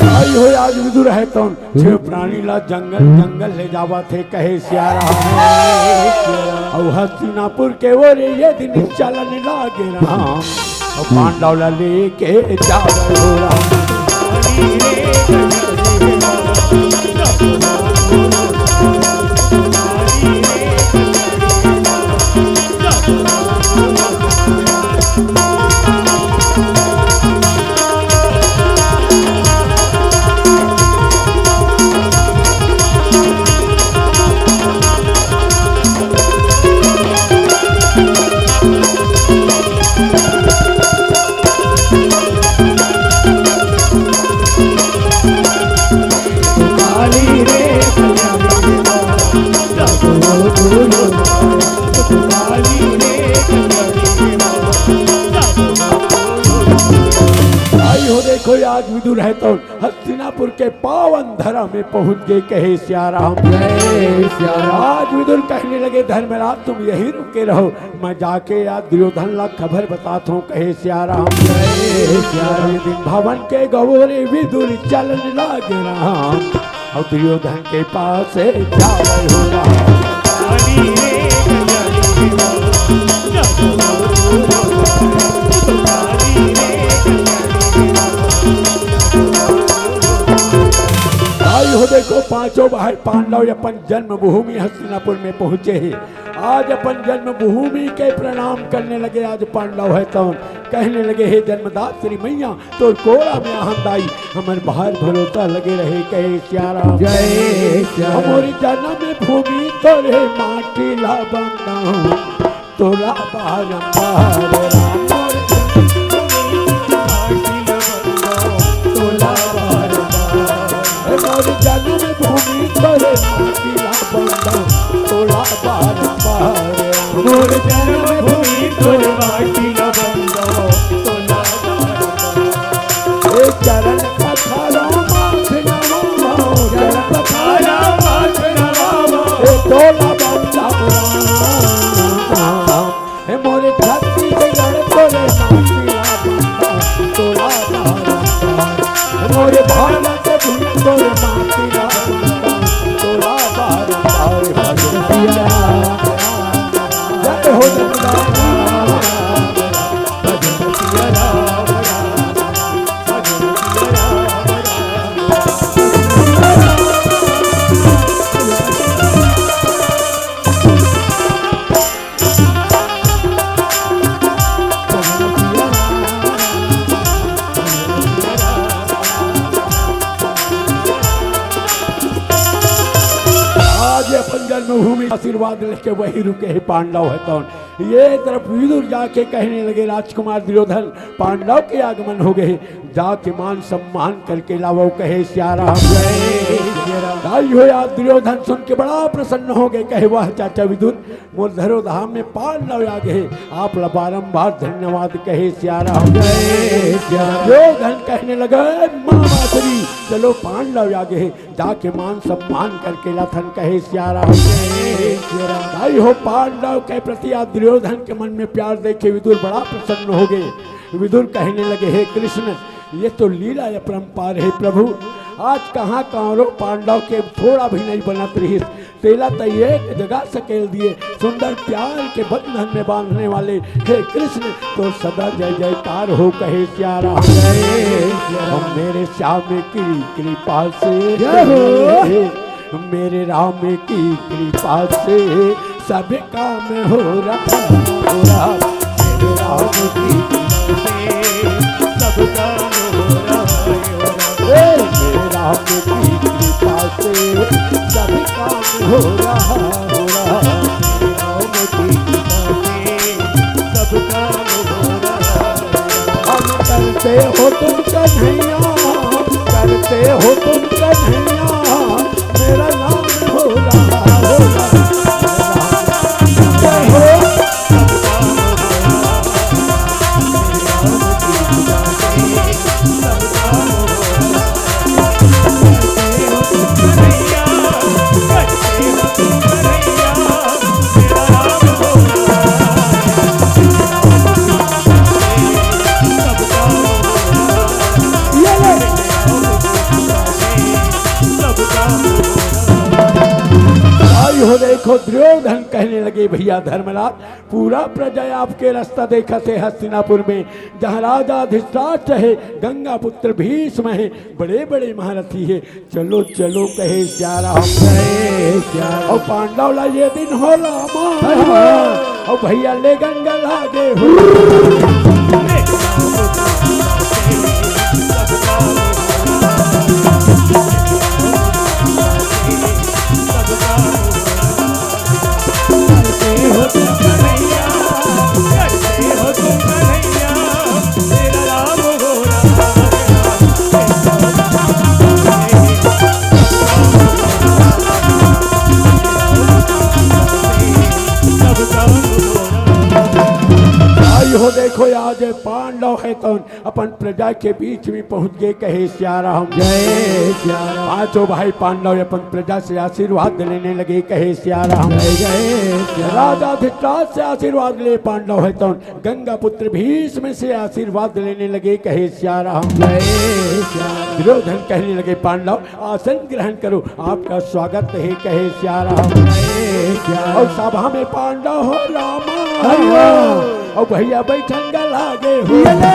आई हो आज विदुर हे तौन, छह प्राणी ला जंगल जंगल ले जावत हे, कहे सिया राम। अउ हस्तिनापुर के ओर ये दिन चलन लागे राम, अउ पांडव ला लेके जावत हो राम। आई हो देखो, आज विदुर हे तौन हस्तिनापुर के पावन धरा में पहुंच गे, कहे सिया राम। जय सिया राम। आज विदुर कहने लगे, धर्मराज तुम यहीं रुके रहो, मैं जाके आज दुर्योधन ला खबर बतात हूँ, कहे सिया राम। जय सिया राम। दिन भवन के गवोरे विदुर चलन लागे राम, अउ दुर्योधन के पास से जावै हो राम। आई हो देखो, पांचों भाई पांडव अपन जन्मभूमि हस्तिनापुर में पहुंचे हे। आज अपन जन्मभूमि के प्रणाम करने लगे। आज पांडव हे तौन कहने लगे, हे जन्मदात्री मैया, तोर कोरा में आहन दाई, हमर भार भरोसा लगे रहे, कहे सिया राम। जय सिया राम। मोर जन्म भूमि तोरे माटी ला बंदा हूँ, तोला बारंबार राम। मोर जन्म भूमि तोरे माटी ला बंदा हूँ, तोला बारंबार। मोर जन्म भूमि तोरे माटी ला बंदा हूँ, तोला बारंबार। मोर जन्म भूमि तोर माटी ला बंदो, तोला ए चरण पखारो माथ नवावो, चरण पखारो माथ नवावो, ए तोला बंदा राम। हे मोर छत्तीसगढ़ तोरे माटी ला बंदो, तोला बारंबार। मोर भारत भूमि तोर माटी ला बंदो, तोला बारंबार। भजन सिया राम। जय हो जगदम्बा। आज अपन जन्मभूमि आशीर्वाद लेके वही रुके हे पांडव हे तौन। ये तरफ विदुर जाके कहने लगे, राजकुमार दुर्योधन, पांडव के आगमन हो गए, जाके मान सम्मान करके लावो, कहे सिया राम। जय सिया राम। भाई हो यार, दुर्योधन सुन के बड़ा प्रसन्न हो गए, कहे, वाह चाचा विदुर, मोर धरो धाम में पांडव आ गए, आप ला बारंबार धन्यवाद, कहे सिया राम। जय सिया राम। दुर्योधन कहने लगा, माँ बांसुरी, चलो पांडव आ गए, जाके मान सम्मान करके लाथन, कहे सिया राम। जय सिया राम। भाई हो, पांडव के प्रति आज दुर्योधन के मन में प्यार देखे विदुर बड़ा प्रसन्न हो गए। विदुर कहने लगे, हे कृष्ण, ये तो लीला अपरंपार है प्रभु, आज कहाँ कौरव पांडव के थोड़ा भी नहीं बनत रहिस, तेला त एक जगह सकेल दिए, सुंदर प्यार के बंधन में बांधने वाले हे कृष्ण, तो सदा जय जयकार हो, कहे सिया राम। जय सिया राम। मेरे श्याम की कृपा से, जय हो। मेरे राम की कृपा से सब काम हो रहा, हो रहा। मेरे राम की कृपा से सब काम हो रहा, हो रहा। ए, मेरे राम की कृपा से सब काम हो रहा, हो रहा। मेरे राम की कृपा से सब काम हो रहा, हो रहा। हम करते हो तुम कन्हैया, करते हो तुम कन्हैया, मेरा नाम हो रहा, हो रहा। जय हो। भाई हो, देखो, दुर्योधन कहने लगे, भैया धर्मराज, पूरा प्रजा आपके रास्ता देखत हे हस्तिनापुर में, जहाँ राजा धृतराष्ट्र है, गंगा पुत्र भीष्म है, बड़े बड़े महारथी है, चलो चलो, कहे सिया राम। जय सिया राम। और पांडव ला ये दिन हो रामा, और भैया ले गंगा लागे हो। भाई हो, देखो, आज पांडव है तो अपन प्रजा के बीच में पहुंच गए, कहे सिया राम। जय सिया राम। पांचों भाई पांडव अपन प्रजा से आशीर्वाद लेने लगे, कहे सिया राम। जय जय सिया राम। राजा धृतराष्ट्र से आशीर्वाद ले पांडव है तो गंगा पुत्र भीष्म से आशीर्वाद लेने लगे, कहे सिया राम। जय सिया राम। दुर्योधन कहने लगे, पांडव आसन ग्रहण करो, आपका स्वागत है, कहे सिया राम। जय सिया राम। और सभा में पांडव हो रामा। अरे वाह। और भैया बैठन गा लागे हो। ये ले।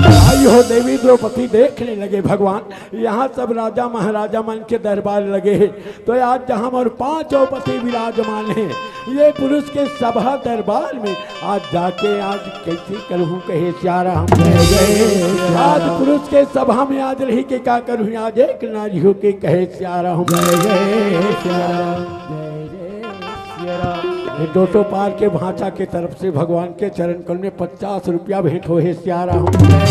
भाई हो, देवी द्रौपदी देखने लगे, भगवान, यहाँ सब राजा महाराजा मन के दरबार लगे हे, तो आज जहाँ मोर पांचों पति विराजमान हे, ये पुरुष के सभा दरबार में आज जाके आज कैसे करूँ, कहे सिया राम। जय जय सिया राम। आज पुरुष के सभा में आज रही के का करूँ, आज एक नारी हो के, कहे सिया राम। जय जय सिया राम। जय जय सिया राम। ये दो सौ पार के भांचा के तरफ से भगवान के चरण कमल में पचास रुपया भेंट हो हे सिया राम। जय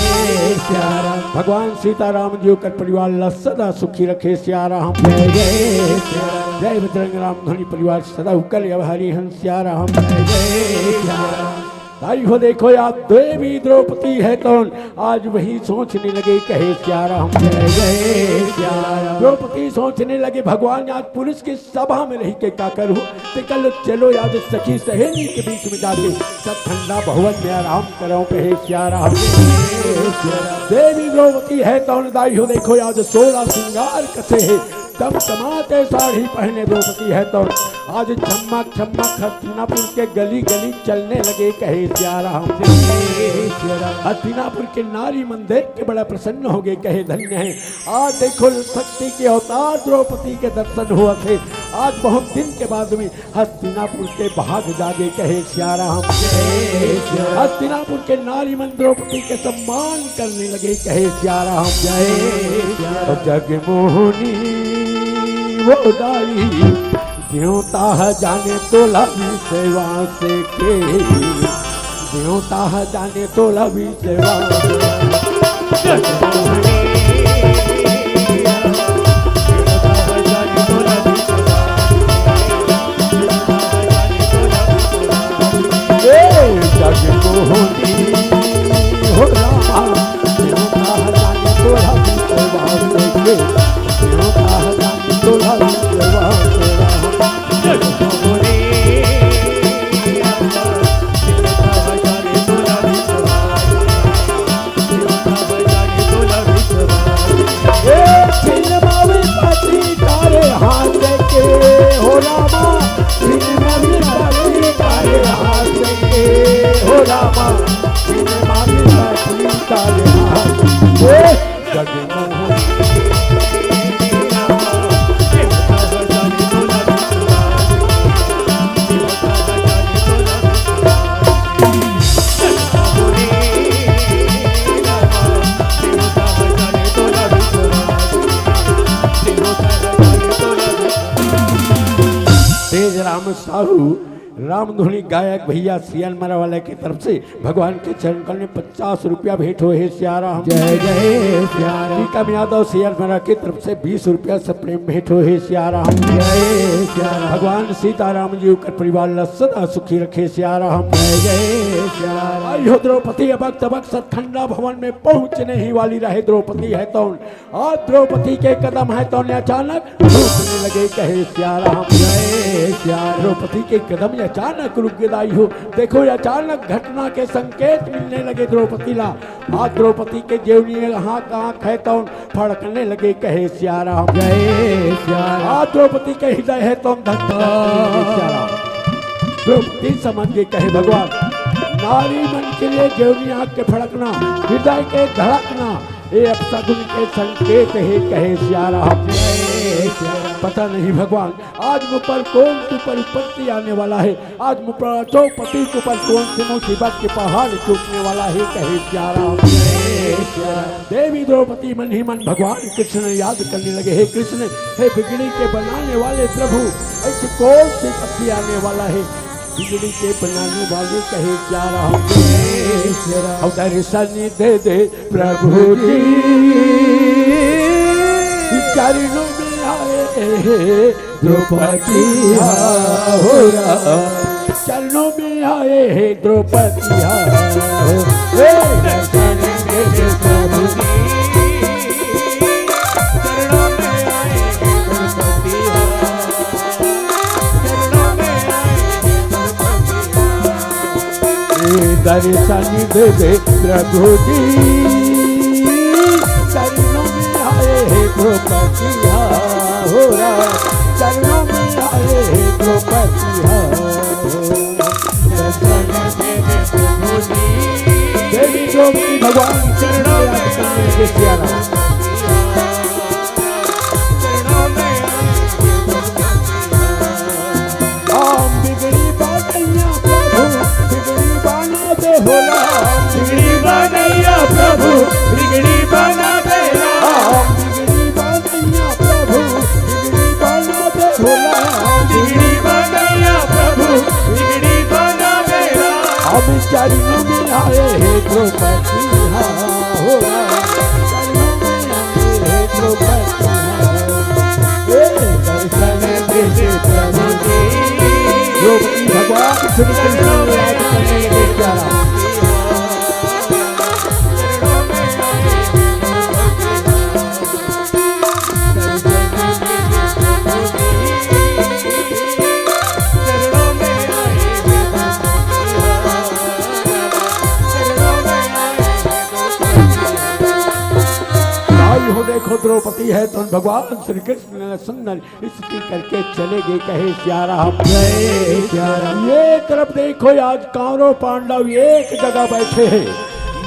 सिया राम। भगवान सीताराम जी ओकर परिवार ला सदा सुखी रखे सिया राम। जय जय सिया राम। जय बजरंग राम धनी परिवार सदा उकर आभारी हन सिया राम। जय जय सिया राम। भाई हो, देखो यार, देवी द्रौपदी है तो आज वही सोचने लगे, कहे सिया राम। जय जय सिया राम। द्रौपदी सोचने लगे, भगवान, आज पुरुष के सभा में रही के का करूँ, ते कल चलो यार सखी सहेली के बीच में जाके सब ठंडा भवन में आराम करो, कहे सिया राम। देवी द्रौपदी है तो दाई हो, देखो यार सोलह श्रृंगार कसे है, तम तमाते साड़ी पहने द्रौपदी है तो आज छम्मा छम्मा हस्तिनापुर के गली गली चलने लगे, कहे सिया राम। जय सिया राम। हस्तिनापुर के नारी मन देख के बड़ा प्रसन्न हो गए, कहे धन्य है। आज देखो शक्ति के अवतार द्रौपदी के दर्शन हुआ थे। आज बहुत दिन के बाद में हस्तिनापुर के भाग जागे, कहे सिया राम। जय सिया राम। हस्तिनापुर के नारी मन द्रौपदी के सम्मान करने लगे, कहे सिया राम। जय सिया राम। जगमोहनी वो दाई, देवता जाने तोला विश्वास के, देवता जाने तोला विश्वास। ए जगमोहनी हो रामा, देवता जाने तोला विश्वास के, देवता जाने तोला विश्वास। ए छिनमावी पाटी तारे हाथ के हो रामा, छिनमावी पाटी तारे हाथ के हो रामा, छिनमावी पाटी तारे हाथ के। जगमोहन। तेज राम साहू रामधुनी गायक भैया सियालमरा वाले की तरफ से भगवान के चरण कमल में पचास रुपया भेंट होए हे सिया राम। जय जय सिया राम। टीकम यादव सियालमरा की तरफ से बीस रुपया सप्रेम भेंट होए हे सिया राम। जय सिया राम। भगवान सीताराम जी ओकर परिवार ला सदा सुखी रखे सिया राम। जय जय सिया राम। आई हो द्रौपदी अबक तबक सतखंडा भवन में पहुंचने ही वाली रहे। द्रौपदी है तो आज द्रौपदी के कदम है तो अचानक रुकने लगे, कहे सिया राम। जय सिया राम। द्रौपदी के कदम अचानक रुक गए हो। देखो, अचानक घटना के संकेत मिलने लगे द्रौपदी ला। आज द्रौपदी के जेवनी हाथ आंख है तो फड़कने लगे, कहे सिया राम। जय सिया राम। आज द्रौपदी के हृदय है तो धक धक करने लगे सिया राम। द्रौपदी समझ गई, कहे भगवान, नारी मन के लिए जेवनी आंख के फड़कना, हृदय के धड़कना, ये अपशगुन के संकेत है, कहे सिया राम। पता नहीं भगवान, आज मुझ पर कौन सी विपत्ति आने वाला है, आज मुझ पर द्रौपदी के ऊपर कौन सी मुसीबत के पहाड़ टूटने वाला है, कहे सिया राम। देवी द्रौपदी मन ही मन भगवान कृष्ण याद करने लगे, हे कृष्ण, हे बिगड़ी के बनाने वाले प्रभु, ऐसी कौन सी विपत्ति आने वाला है? बिगड़ी के बनाने वाले, कहे सिया राम। अब दर्शन दे दे प्रभु जी, चरणों में आए हैं द्रौपदी हो राम, चरणों में आए हैं द्रौपदी हो। हे दर्शन दे दे प्रभु जी, चरणों में आए हैं द्रौपदी हो। दर्शन देवे प्रभु जी, चरणों में आए हैं द्रौपदी हो राम, चरणों में आए हैं द्रौपदी हो। दर्शन देवे प्रभु जी, देवी द्रौपदी भगवान चरणों में आए हैं सिया राम। राम बिगड़ी बनैया प्रभु, बिगड़ी बना दे हो राम। बिगड़ी बनैया प्रभु, बिगड़ी बना दे राम। बिगड़ी बनैया प्रभु, बिगड़ी बना दे हो राम। बिगड़ी बनैया प्रभु, बिगड़ी बना दे राम। हम चरणों में आए हैं द्रौपदी हो राम, चरणों में आए हैं द्रौपदी। हे दर्शन दे दे प्रभु जी। द्रौपदी भगवान श्री कृष्ण को याद करने के प्यारा। द्रौपदी है तो भगवान श्री कृष्ण ने सुंदर स्थिति करके चले गए, कहे सिया राम। जय सिया राम। ये तरफ देखो, आज कौरव पांडव एक जगह बैठे हैं।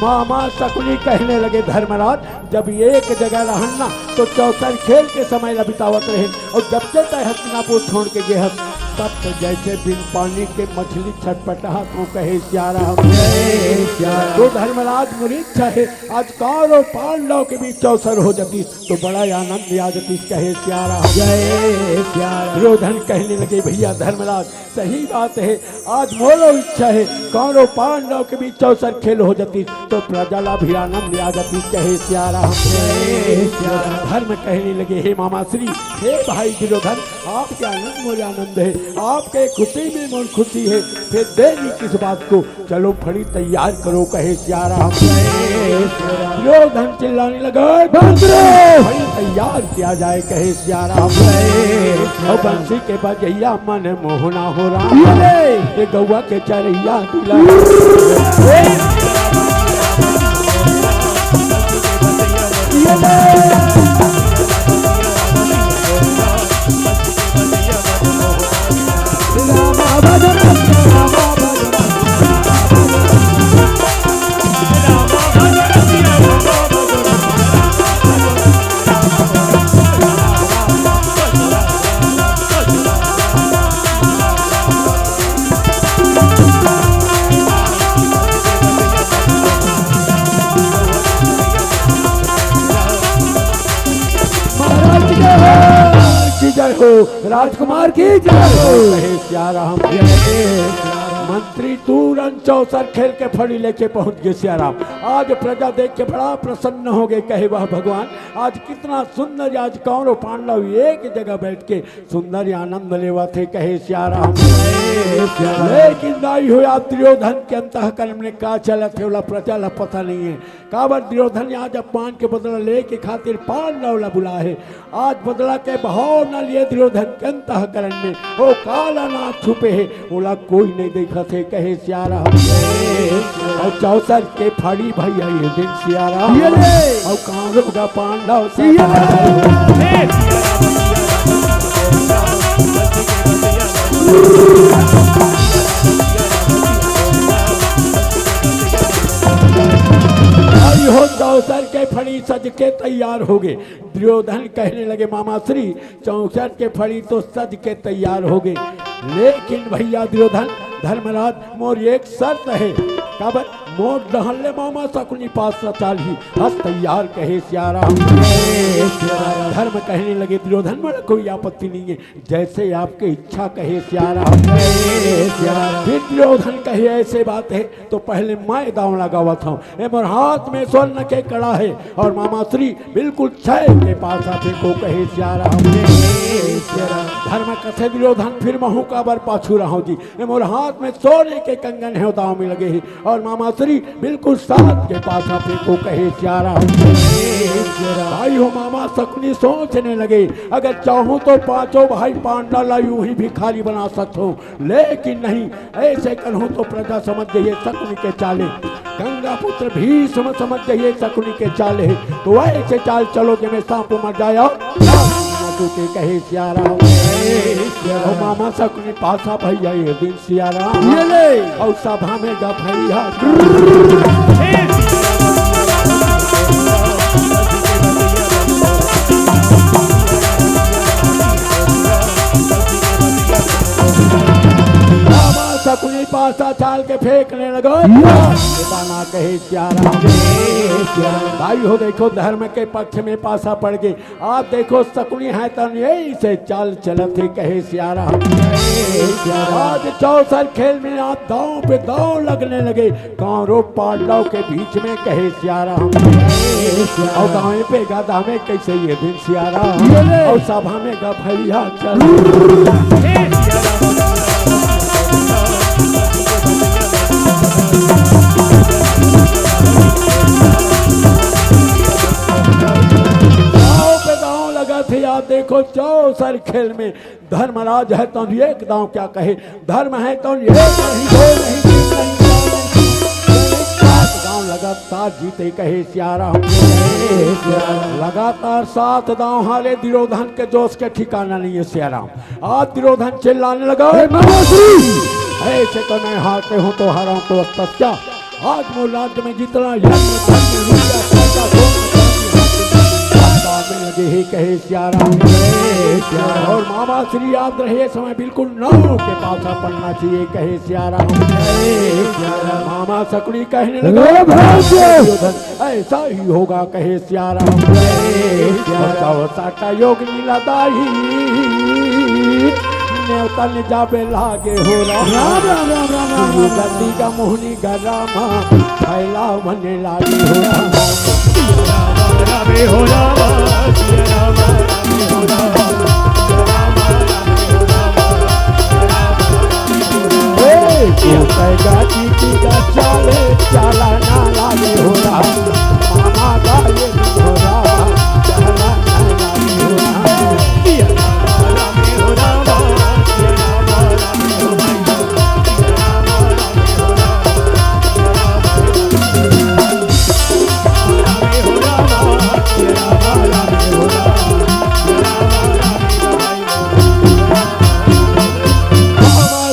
मामा शकुनी कहने लगे, धर्मराज, जब एक जगह रहन ना, तो चौसर खेल के समय ला बितावत रहे, और जब से तय हस्तिनापुर छोड़ के गे हस, तब तो जैसे बिन पानी के मछली छटपटा, तो कहे सिया राम। जय सिया राम। तो धर्मराज, मोर इच्छा है, आज कौरव पांडव के बीच चौसर हो जाती, तो बड़ा आनंद आ जाती, कहे सिया राम। जय सिया राम। दुर्योधन कहने लगे, भैया धर्मराज, सही बात है, आज मोरो इच्छा है, कौरव पांडव के बीच चौसर खेल हो जाती, तो प्रजा ला भी आनंद आ जाती, कहे सिया राम। जय सिया राम। धर्म कहने लगे, हे मामा श्री, हे भाई दुर्योधन, आपके आनंद मोर आनंद है, आपके खुशी में मोर खुशी है, फिर देरी किस बात को, चलो फड़ी तैयार करो, कहे सिया राम। दुर्योधन चिल्लाने लगा, "बाप रे!" फड़ी तैयार किया जाए, कहे सिया राम। और बंसी के बजैया मन मोहना हो राम। ये ले। ये गौवा के चरैया दुला। ये ले। महाराज की जय हो, की जय हो, राजकुमार की जय हो। कहे सिया राम। मंत्री तुरंत चौसर खेल के फड़ी लेके पहुंच गए सिया राम। आज प्रजा देख के बड़ा प्रसन्न हो गए, कहे, "वाह भगवान, आज कितना सुंदर, आज कौरव पांडव एक जगह बैठ के सुंदर आनंद लेवा थे," कहे सिया राम। लेकिन दाई हो, आप दुर्योधन के अंतःकरण में का चलत है, ओला प्रजा ला पता नहीं है। काबर दुर्योधन आज अपमान के बदला लेके खातिर पांडव ला बुलाए हे। आज बदला के भाव न लिए दुर्योधन के अंतःकरण में, ओ काला नाग छुपे हे, ओला कोई नहीं देखत हे, कहे सिया राम। और चौसर के फड़ी भैया ये दिन सिया राम। ये ले। और कांवरू का पांडव ये ले। और हो चौसर के फड़ी सज के तैयार हो गए। दुर्योधन कहने लगे, "मामा श्री, चौसर के फड़ी तो सज के तैयार हो गए, लेकिन भैया दुर्योधन, धर्मराज, मोर एक शर्त है।" "काबर?" "मोर डहन ले मामा शकुनी पासा चालही।" "हस तैयार," कहे सिया राम। धर्म कहने लगे, "दुर्योधन, मोला कोई आपत्ति नहीं है, जैसे आपकी इच्छा," कहे सिया राम। फिर दुर्योधन कहे, "ऐसे बात है तो पहले मैं दांव लगावत हूँ। ए मोर हाथ में स्वर्ण के कड़ा है और मामा श्री बिल्कुल छह के पासा फेंको," कहे सिया राम। धर्म कथे, "दुर्योधन, फिर महू काबर पाछू रहो जी, ए मोर हाथ में सोने के कंगन है, दांव में लगे है, और मामा श्री बिल्कुल सात के पासा फेंको," कहे सिया राम। भाई हो, मामा शकुनी सोचने लगे, "अगर चाहूं तो पांचों भाई पांडव ला यूं ही भिखारी बना सकता हूँ, लेकिन नहीं, ऐसे करहूं तो प्रजा समझ जाइए शकुनी के चाले, गंगा पुत्र भीष्म समझ जाइए शकुनी के चाले, तो ऐसे चाल चलो जेमे सांप मर जाए और नाग न टूटे," कहे सिया राम। ओ मामा शकुनी पासा भैया ये दिन सिया राम। ये ले। और सभा में गा भैया। बाबा शकुनी पासा चाल के फेंकने लगा। ये दाना कहे सिया राम। भाई हो, देखो, धर्म के पक्ष में पासा पड़ गए। आप देखो, शकुनी है तन यही से चाल चलत हे, कहे सिया राम। आज चौसर खेल में आप दांव पे दांव लगने लगे, कौरव पांडव के बीच में, कहे सिया राम। और दावे पे गा दावे कैसे ये दिन सिया राम। ये ले। और सभा में गा भैया चल। दांव पे दांव लगा थे, आप देखो चौसर खेल में धर्मराज है तो एक दांव क्या कहे, धर्म है तो एक नहीं, दो नहीं, तीन नहीं, चार नहीं, सात दांव लगातार जीते कहे सियाराम। लगातार सात दांव हारे दुर्योधन के जोश के ठिकाना नहीं है सियाराम। आज दुर्योधन चिल्लाने लगा, "हे मामाश्री, ऐसे तो मैं हारते हूँ तो हारा हूँ तो अब तक क्या? आज मोर राज्य में जितना यज्ञ, धर्म, विद्या, पैसा, सोना, चांदी, हाथ में लगे हे कहे सियाराम।" और मामाश्री याद रहे, समय बिल्कुल नाव के पासा पड़ना चाहिए कहे सियाराम। मामा शकुनी कहने लगा, "ऐसा ही होगा कहे सियाराम।" बचाओ साका योग लीला दाई, नेवतन जाबे लागे हो राम। राम, राम, राम, राम, राम, राम। गति का मोहनी गरामा, फैला मने लागे हो राम। राम, राम, हो राम, सिया राम, राम, हो राम। ए, तू तैगा की की गा चाले, चाला ना लागे हो राम। मामा गाये हो राम, चाला ना लागे हो राम।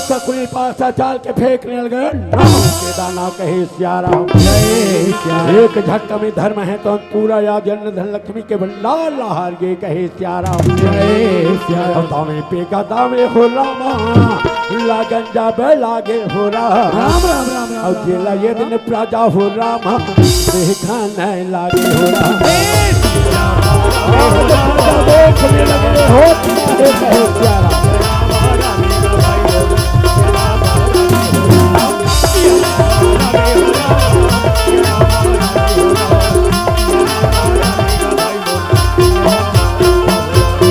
शकुनी पासा चाल के फेंकने लगे, नाव के दाना कहे सियाराम। एक झटका में धर्म है तो पूरा या जन धन लक्ष्मी के भंडार लहार गे कहे सियाराम। जय सियाराम। दामे पे का दामे हो रामा, लागन जाबे लागे हो राम। राम, राम, राम, राम, और राम, जेला राम, ये राम। दिन प्रजा हो रामा, देखा नहीं लागे हो राम। देखने लगे हो, कहे सियाराम।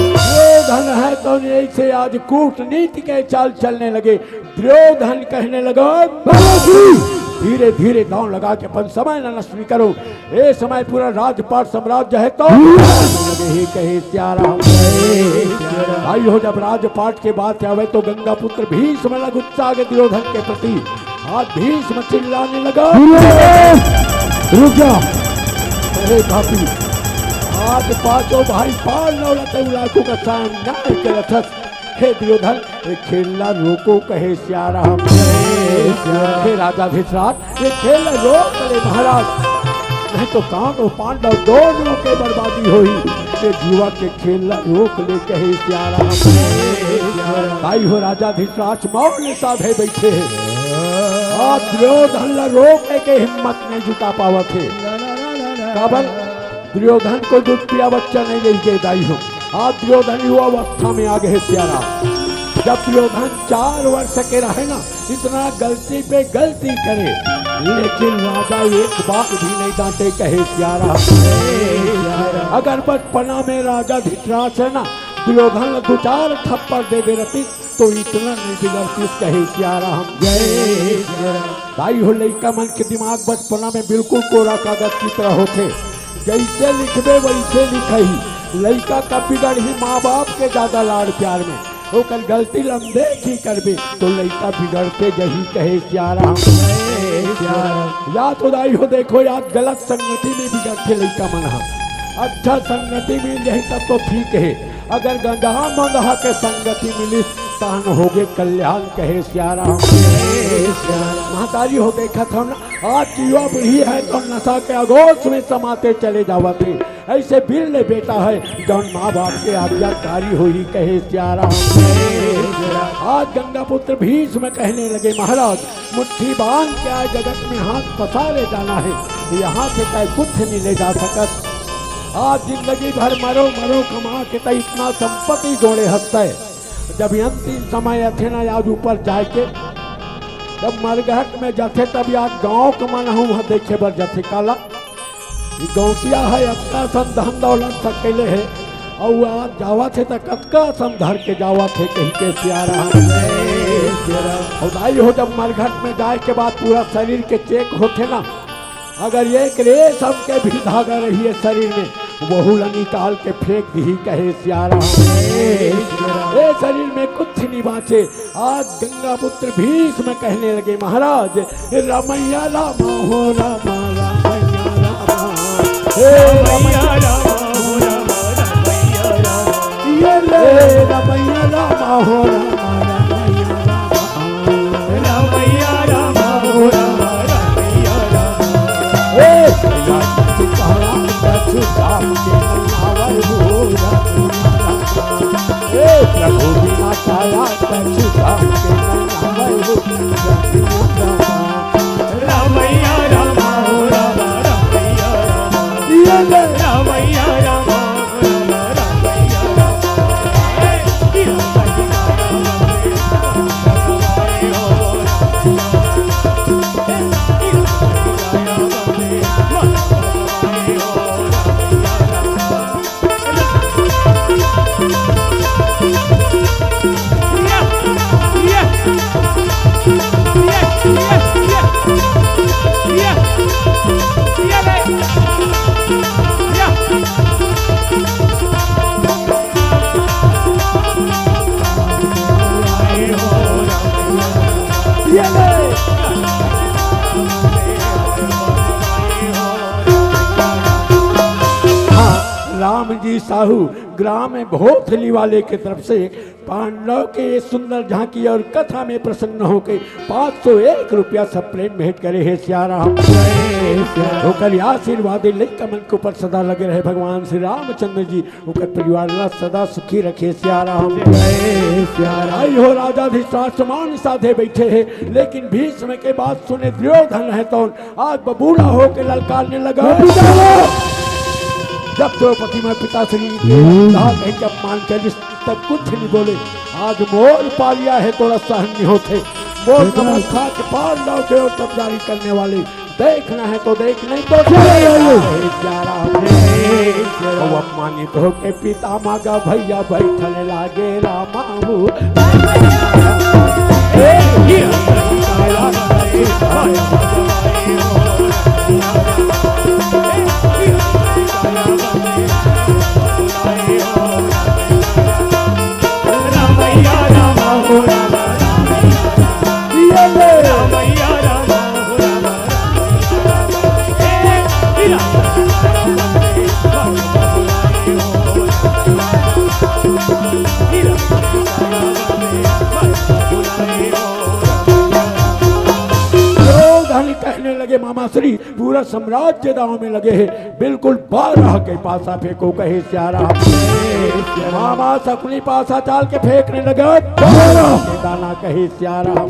दुर्योधन है तो यही से आज कूटनीति के चाल चलने लगे। दुर्योधन कहने लगा, "बाबूजी, धीरे धीरे दांव लगा के अपन समय न नष्ट नहीं करो। ए समय पूरा राजपाट साम्राज्य है तो लगे ही कहे सियाराम।" भाई हो, जब राजपाट के बात आवे तो गंगा पुत्र भीष्म लग उत्साह के दुर्योधन के प्रति आज भीष्म चिल्लाने लगा, "दुर्योधन, रुक जा। अरे पापी, आज पांचों भाई पांडव लते उलाकू का सामना करत हस। हे दुर्योधन, ये खेल ला रोको कहे सियाराम। हे राजा धृतराज, ये खेल ला रोक ले महाराज, नहीं तो कौरव पांडव दोनों के बर्बादी होही। ये जुआ के खेल ला रोक ले कहे सियाराम।" भाई हो, राजा धृतराज मौन साधे बैठे हैं। आज दुर्योधन ला रोके के हिम्मत नहीं जुटा पावत हे। काबर? दुर्योधन को दूध पिया बच्चा नहीं रही गए दाई हो। आज दुर्योधन युवावस्था में आ गए सियाराम। जब दुर्योधन चार वर्ष के रहे ना, इतना गलती पे गलती करे, लेकिन राजा एक बार भी नहीं डांटे कहे सियाराम। अगर बचपना में राजा धृतराज है ना, दुर्योधन ला दो चार थप्पड़ दे दे रहती तो इतना नहीं बिगड़तीस कहे सियाराम। जय सियाराम। भाई हो, लइका मन के दिमाग बचपना में बिल्कुल कोरा कागज की तरह होथे। जैसे लिखबे वैसे लिखही। लइका कब बिगड़ही? माँ बाप के ज्यादा लाड़ प्यार में। ओकर गलती ल अनदेखी करबे तो लइका बिगड़ते जही कहे सियाराम। या तो दाई हो देखो यार, गलत संगति में बिगड़थे लइका मन ह। अच्छा संगति मिल जही तब तो ठीक हे, अगर गंदहा मंदहा के संगति मिलिस तहन होगे कल्याण कहे सियाराम। महतारी हो देखत हन आज युवा पीढ़ी है तो नशा के अगोच में समाते चले जावत हे। ऐसे बिरले बेटा है जौन माँ बाप के आज्ञाकारी होही कहे सियाराम। आज गंगा पुत्र भीष्म कहने लगे, महाराज, मुट्ठी बांध के आए जगत में हाथ पसारे जाना है, यहाँ से तय कुछ नहीं ले जा सकत। आज जिंदगी भर मरो मरो कमा के तय इतना संपत्ति जोड़े हस तय, जब ये अंतिम समय अथे ना आज ऊपर जाए के, तब मरघट में जाथे तब याद गाँव के मन हूँ वहाँ देखे बर जाथे काला। ई गौंटिया है, अतना सन धन दौलत सकेले है, अउ आज जावत हे त कतका सन धर के जावत हे कहि के सियाराम। अउ दाई हो, जब मरघट में जाए के बाद पूरा शरीर के चेक होथे ना, अगर एक रेशम के भी धागा रही है शरीर में, वहू ला निकाल के फेंक दिही कहे सियाराम। ए शरीर में कुछ नहीं बाँचे। आज गंगा पुत्र भीष्म कहने लगे, महाराज, रमैया रामा हो रामा राम। हो राम, रामैया राम, रामैया राम, हो राम, रामैया राम। ए, राम जी कहला कछु काम के नहीं आवै हो रामैया राम। ए, प्रभु बिना काया कछु काम के नहीं आवै हो रामैया राम। रामैया राम, हो राम, रामैया राम। ये ले। रामैया राम, हो राम, रामैया राम। हाँ, राम जी साहू ग्राम भोथली वाले के तरफ से पांडव के ये सुंदर झांकी और कथा में प्रसन्न होके पाँच सौ एक रुपया सब प्रेम भेंट करे हे सियाराम। ओकर आशीर्वाद लइका मन के ऊपर सदा लगे रहे भगवान श्री रामचंद्र जी, ओकर परिवार ला सदा सुखी रखे सियाराम। आई हो राजा धृतराष्ट्र मान साधे बैठे हे, लेकिन भीष्म के बात सुने दुर्योधन हे तो आज बबूला होके ललकारने लगा। जब द्रौपदी में पिता श्री कहा कहीं के अपमान के तब कुछ नहीं बोले। आज मोर पालिया हे, तोला सहन नहीं होथे। मोर नमन खा के पार लाओ के और तब जारी करने वाले। देखना है तो देख, नहीं तो चले जाओ। हे प्यारा हे, वो अपमानित होके पिता मांगा भैया बैठल लागे रामा हो। लोग कहने लगे, मामा श्री, पूरा साम्राज्य दांव में लगे हे, बिल्कुल बारह के पासा फेंको कहे सियाराम। मामा शकुनी पासा चाल के फेंकने लगे, बारह के दाना कहे सियाराम।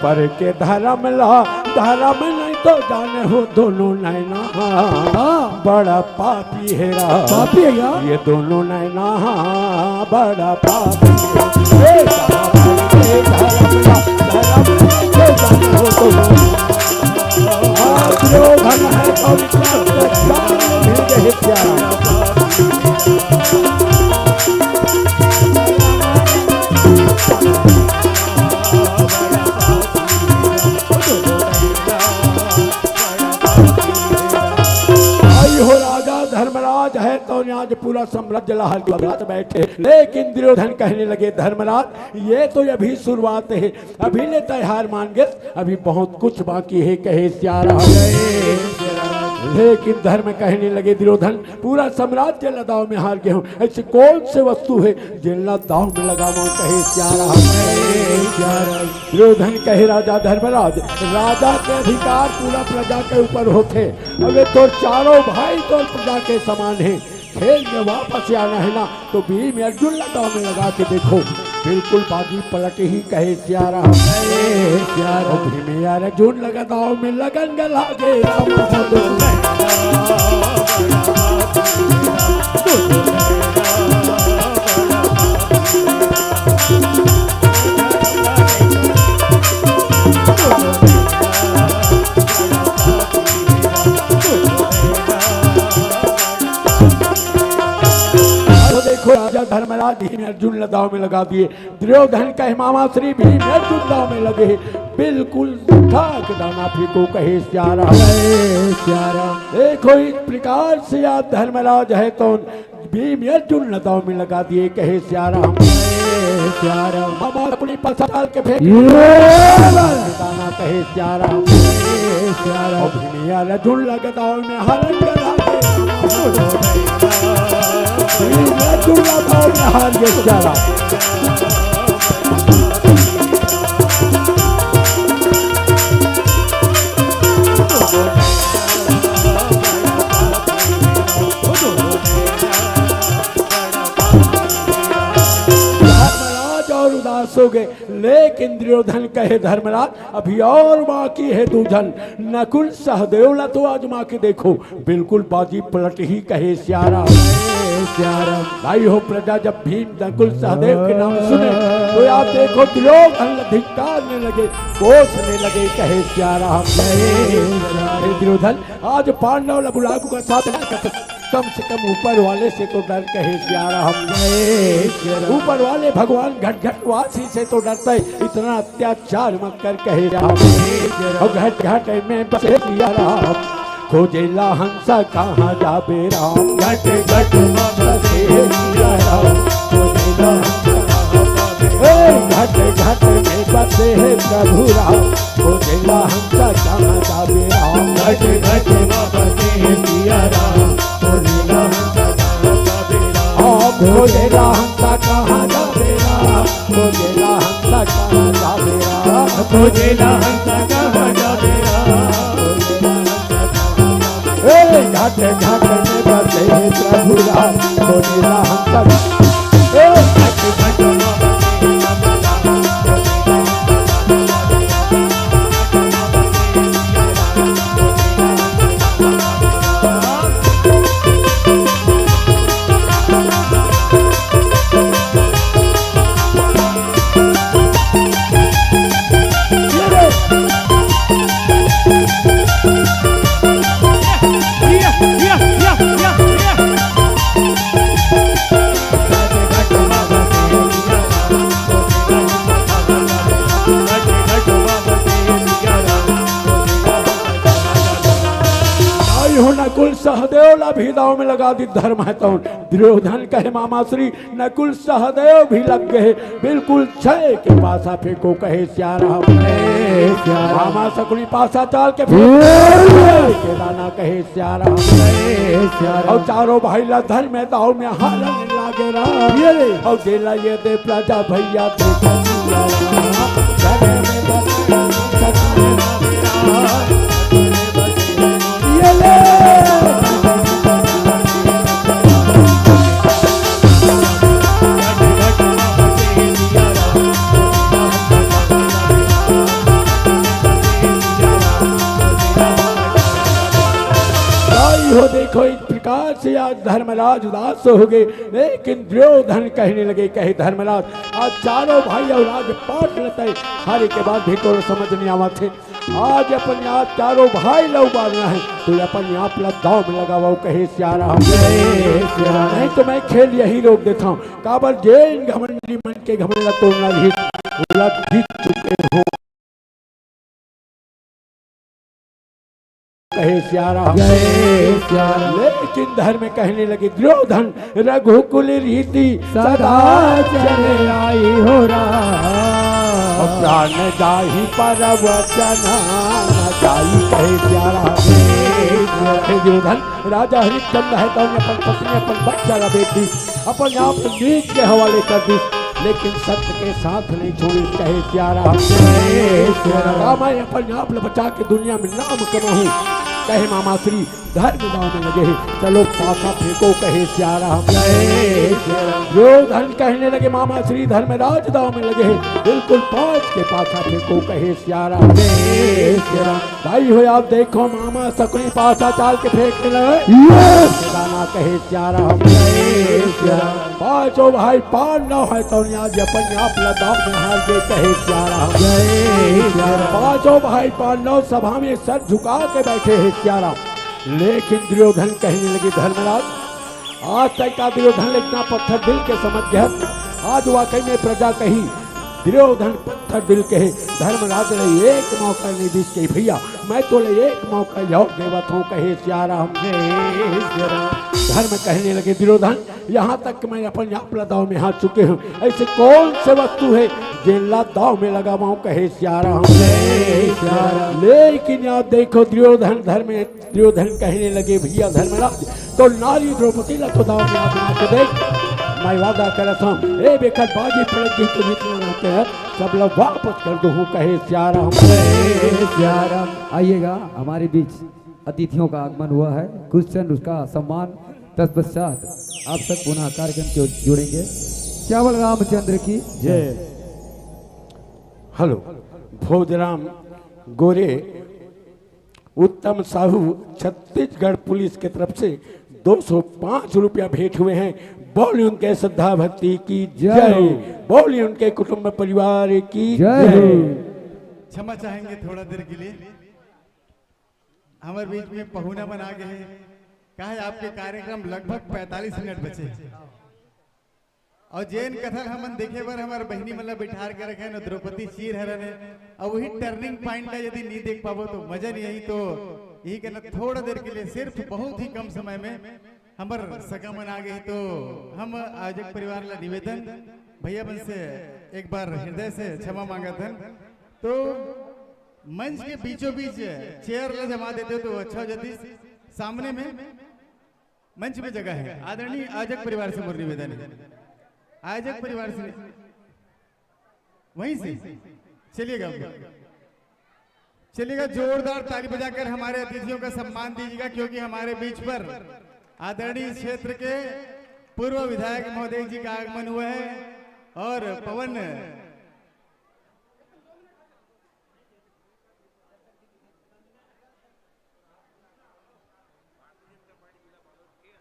पर के धर्म ला, धर्म नहीं तो जाने हो दोनों नैना। हाँ। बड़ा पापी हे रा। पापी हे या? ये दोनों नैना बड़ा पापी हे। ए, धर्म, धर्म, धर्म, धर्म, धर्म, धर्म, धर्म, धर्म, धर्म, धर्म, आई हो राजा धर्मराज हे तो आज पूरा साम्राज्य ला हल्का बैठे, लेकिन दुर्योधन कहने लगे, धर्मराज, ये तो अभी शुरुआत हे, अभी ले तैयार मान गे, अभी बहुत कुछ बाकी हे, कहे सियाराम। लेकिन धर्म कहने लगे, दुर्योधन, पूरा साम्राज्य ला दांव में हार गे हो, ऐसी कौन सी वस्तु हे जेन ला दांव में लगावो, कहे सियाराम। दुर्योधन कहे, राजा धर्मराज, राजा के अधिकार पूरा प्रजा के ऊपर होथे। अबे तोर चारों भाई तोर प्रजा के समान हे। खेल में वापस आना हे ना, तो भीम अर्जुन ला दांव में लगा के देखो, बिल्कुल बाजी पलट ही, कहे सियाराम। कहे सियाराम। भीम अर्जुन लगा दांव में लगन गला गे राम। तो देखो, राजा धर्मराज भीम अर्जुन ला दांव में लगा दिए। दुर्योधन कहे, मामा श्री, भीम अर्जुन दांव में लगे हे, बिल्कुल ठाक दाना फेंको, कहे सियाराम। कहे सियाराम। देखो, इस प्रकार से आज धर्मराज हे तो भीम अर्जुन ला दांव में लगा दिए, कहे सियाराम। कहे सियाराम। मामा अपनी पसार के फेंक ये दाना, कहे सियाराम। कहे सियाराम। और भीम अर्जुन लगा दांव में हारन गला गे। दुर्लभ और महान ये चारा। धर्मराज और उदास हो गए, लेकिन दुर्योधन कहे, धर्मराज, अभी और बाकी है दू झन। नकुल सहदेव ला तो आजमा के देखो, बिल्कुल बाजी पलट ही, कहे सियाराम। भाई हो प्रजा, जब भीम नकुल सहदेव के नाम सुने तो यार देखो, दुर्योधन ला धिक्कारने लगे, कोसने लगे, कहे सियाराम। हे दुर्योधन, आज पांडव ला बुला के साथ कम से कम ऊपर वाले से तो डर, कहे सियाराम। ऊपर वाले भगवान घटघटवासी से तो डरता है, इतना अत्याचार मत कर, कहे राम। और घट घट में बसे सिया राम, खोजेला हंसा कहाँ जाबे राम। घट घट में बसे सिया राम, खोजेला हंसा कहाँ जाबे। ए, घट घट में बसे है प्रभु राम, खोजेला हंसा कहाँ जाबे राम। घट घट में बसे है सिया राम, खोजेला हंसा कहाँ जाबे राम। खोजेला हंसा कहाँ जाबे राम, खोजेला हंसा कहाँ जाबे राम। खोजेला हंसा कहाँ जाबे राम। ए, घाट घाट में बसे हे प्रभु राम, खोजेला हंसा। ए, घाट घाट में बसे हे प्रभु राम, खोजेला हंसा कहाँ जाबे राम। आई हो नकुल सहदेव ला भी दाव में लगा दी धर्म है तौन। दुर्योधन कहे मामा श्री, नकुल सहदेव भी लग गए, बिल्कुल छय के पासा फेंको कहे सियाराम। मामा सकुनी पासा चाल के फेंक के दाना कहे सियाराम। और चारों भाई ला धर्म में दाव में हालन लागे राम। और जेला ये दे प्रजा भैया दे। भाई हो, देखो, इस प्रकार से आज धर्मराज उदास हो गए, लेकिन दुर्योधन कहने लगे, कहे, "धर्मराज, आज चारों भाई और राजपाट लताए हारे के बाद भी तोर समझ नहीं आवत हे। आज अपन आप चारों भाई ला उबारना है, तो अपन आप ला दाव में लगावव," कहे सियाराम। नहीं तो मैं खेल यही रोक देता हूँ। काबर जेन घमंडी मन के घमंड ला तोड़ना रही, ओला जीत चुके हो। कहे सियाराम। जय सियाराम। लेकिन धर्म कहने लगे, "दुर्योधन, रघुकुल रीति सदा सदा चले आई हो राम। और प्राण जाहि पर वचन न जाई," कहे सियाराम। हे दुर्योधन, राजा हरिश्चंद्र है तो अपन पत्नी, अपन बच्चा ला बेटी अपन आप नीच के हवाले कर दी, लेकिन सत्य के साथ नहीं छोड़ी, कहे सियाराम। का मैं अपन आप ला बचा के दुनिया में नाम कमाहूँ, कहे मामा श्री, धर्म दाव में लगे है, चलो पासा फेंको, कहे सियाराम। दुर्योधन कहने लगे, मामा श्री धर्मराज दाव में लगे है, बिल्कुल पास के पासा फेंको, कहे सियाराम। भाई हो, आप देखो, मामा सकुनी पासा चाल के फेंक ले। दाना कहे सियाराम। पांचों भाई पांडव है तो आज अपन आप ला दाव में हार गए, कहे सियाराम। पांचों भाई पांडव सभा में सर झुका के बैठे हैं सियाराम। लेकिन दुर्योधन कहने लगे, धर्मराज, आज तक का दुर्योधन इतना पत्थर दिल के समझ गया, आज वाकई में प्रजा कही दुर्योधन पत्थर दिल के है। धर्मराज ने एक मौका नहीं दिस के, "भैया, मैं तोले एक मौका और देवत हूँ," कहे सियाराम। धर्म कहने लगे, दुर्योधन, यहाँ तक कि मैं अपन आप ला दाव में हार चुके हूँ। ऐसे कौन से वस्तु है जेन ला दाव में लगावंव, कहे सियाराम। जय सियाराम। लेकिन यहाँ देखो दुर्योधन धर्म, दुर्योधन कहने लगे, भैया धर्मराज, तो नारी द्रौपदी ला तो दाव में आजमा के देख। मैं वादा करत हूँ, ए बेकर बाजी पड़त गई तो जीतना ना के है, सब ला वापस कर दूँ, कहे सियाराम। जय सियाराम। आइएगा, हमारे बीच अतिथियों का आगमन हुआ है, कुछ क्षण उसका सम्मान तत्पश्चात आप सब पुनः कार्यक्रम की ओर जुड़ेंगे। चावल रामचंद्र की जय। हेलो, भोजराम गोरे, उत्तम साहू, छत्तीसगढ़ पुलिस की तरफ से दो सौ पाँच रुपया भेंट हुए हैं। बोलिए उनके श्रद्धा भक्ति की जय। जय। बोलिए उनके कुटुंब परिवार की जय। जय। क्षमा चाहेंगे थोड़ा देर के लिए, हमारे बीच में पहुना बना गए हैं। कहा है आपके कार्यक्रम लगभग पैंतालीस मिनट बचे हैं। और जेन कथल हमन देखे बर हमारे बहिनी मन ला बिठार के रखे हैं, द्रौपदी चीर हरण है। अब वही टर्निंग पॉइंट ला यदि नहीं देख पाबो तो मजा नहीं आई। तो यही कहना, थोड़ा देर के लिए सिर्फ बहुत ही कम समय में हमर सगा मन आ गए। तो हम आयोजक परिवार ला निवेदन, भैया मन से एक बार हृदय से क्षमा मांगत हन। तो मंच के बीचों बीच चेयर ला जमा देते हो तो अच्छा हो जाती। सामने में मंच में जगह है, आदरणीय आयोजक परिवार से मोर निवेदन है, आयोजक परिवार से वहीं से चलिएगा, चलिएगा। जोरदार ताली बजाकर हमारे अतिथियों का सम्मान दीजिएगा, क्योंकि हमारे बीच पर आदरणीय क्षेत्र के पूर्व विधायक महोदय जी का आगमन हुआ है और पवन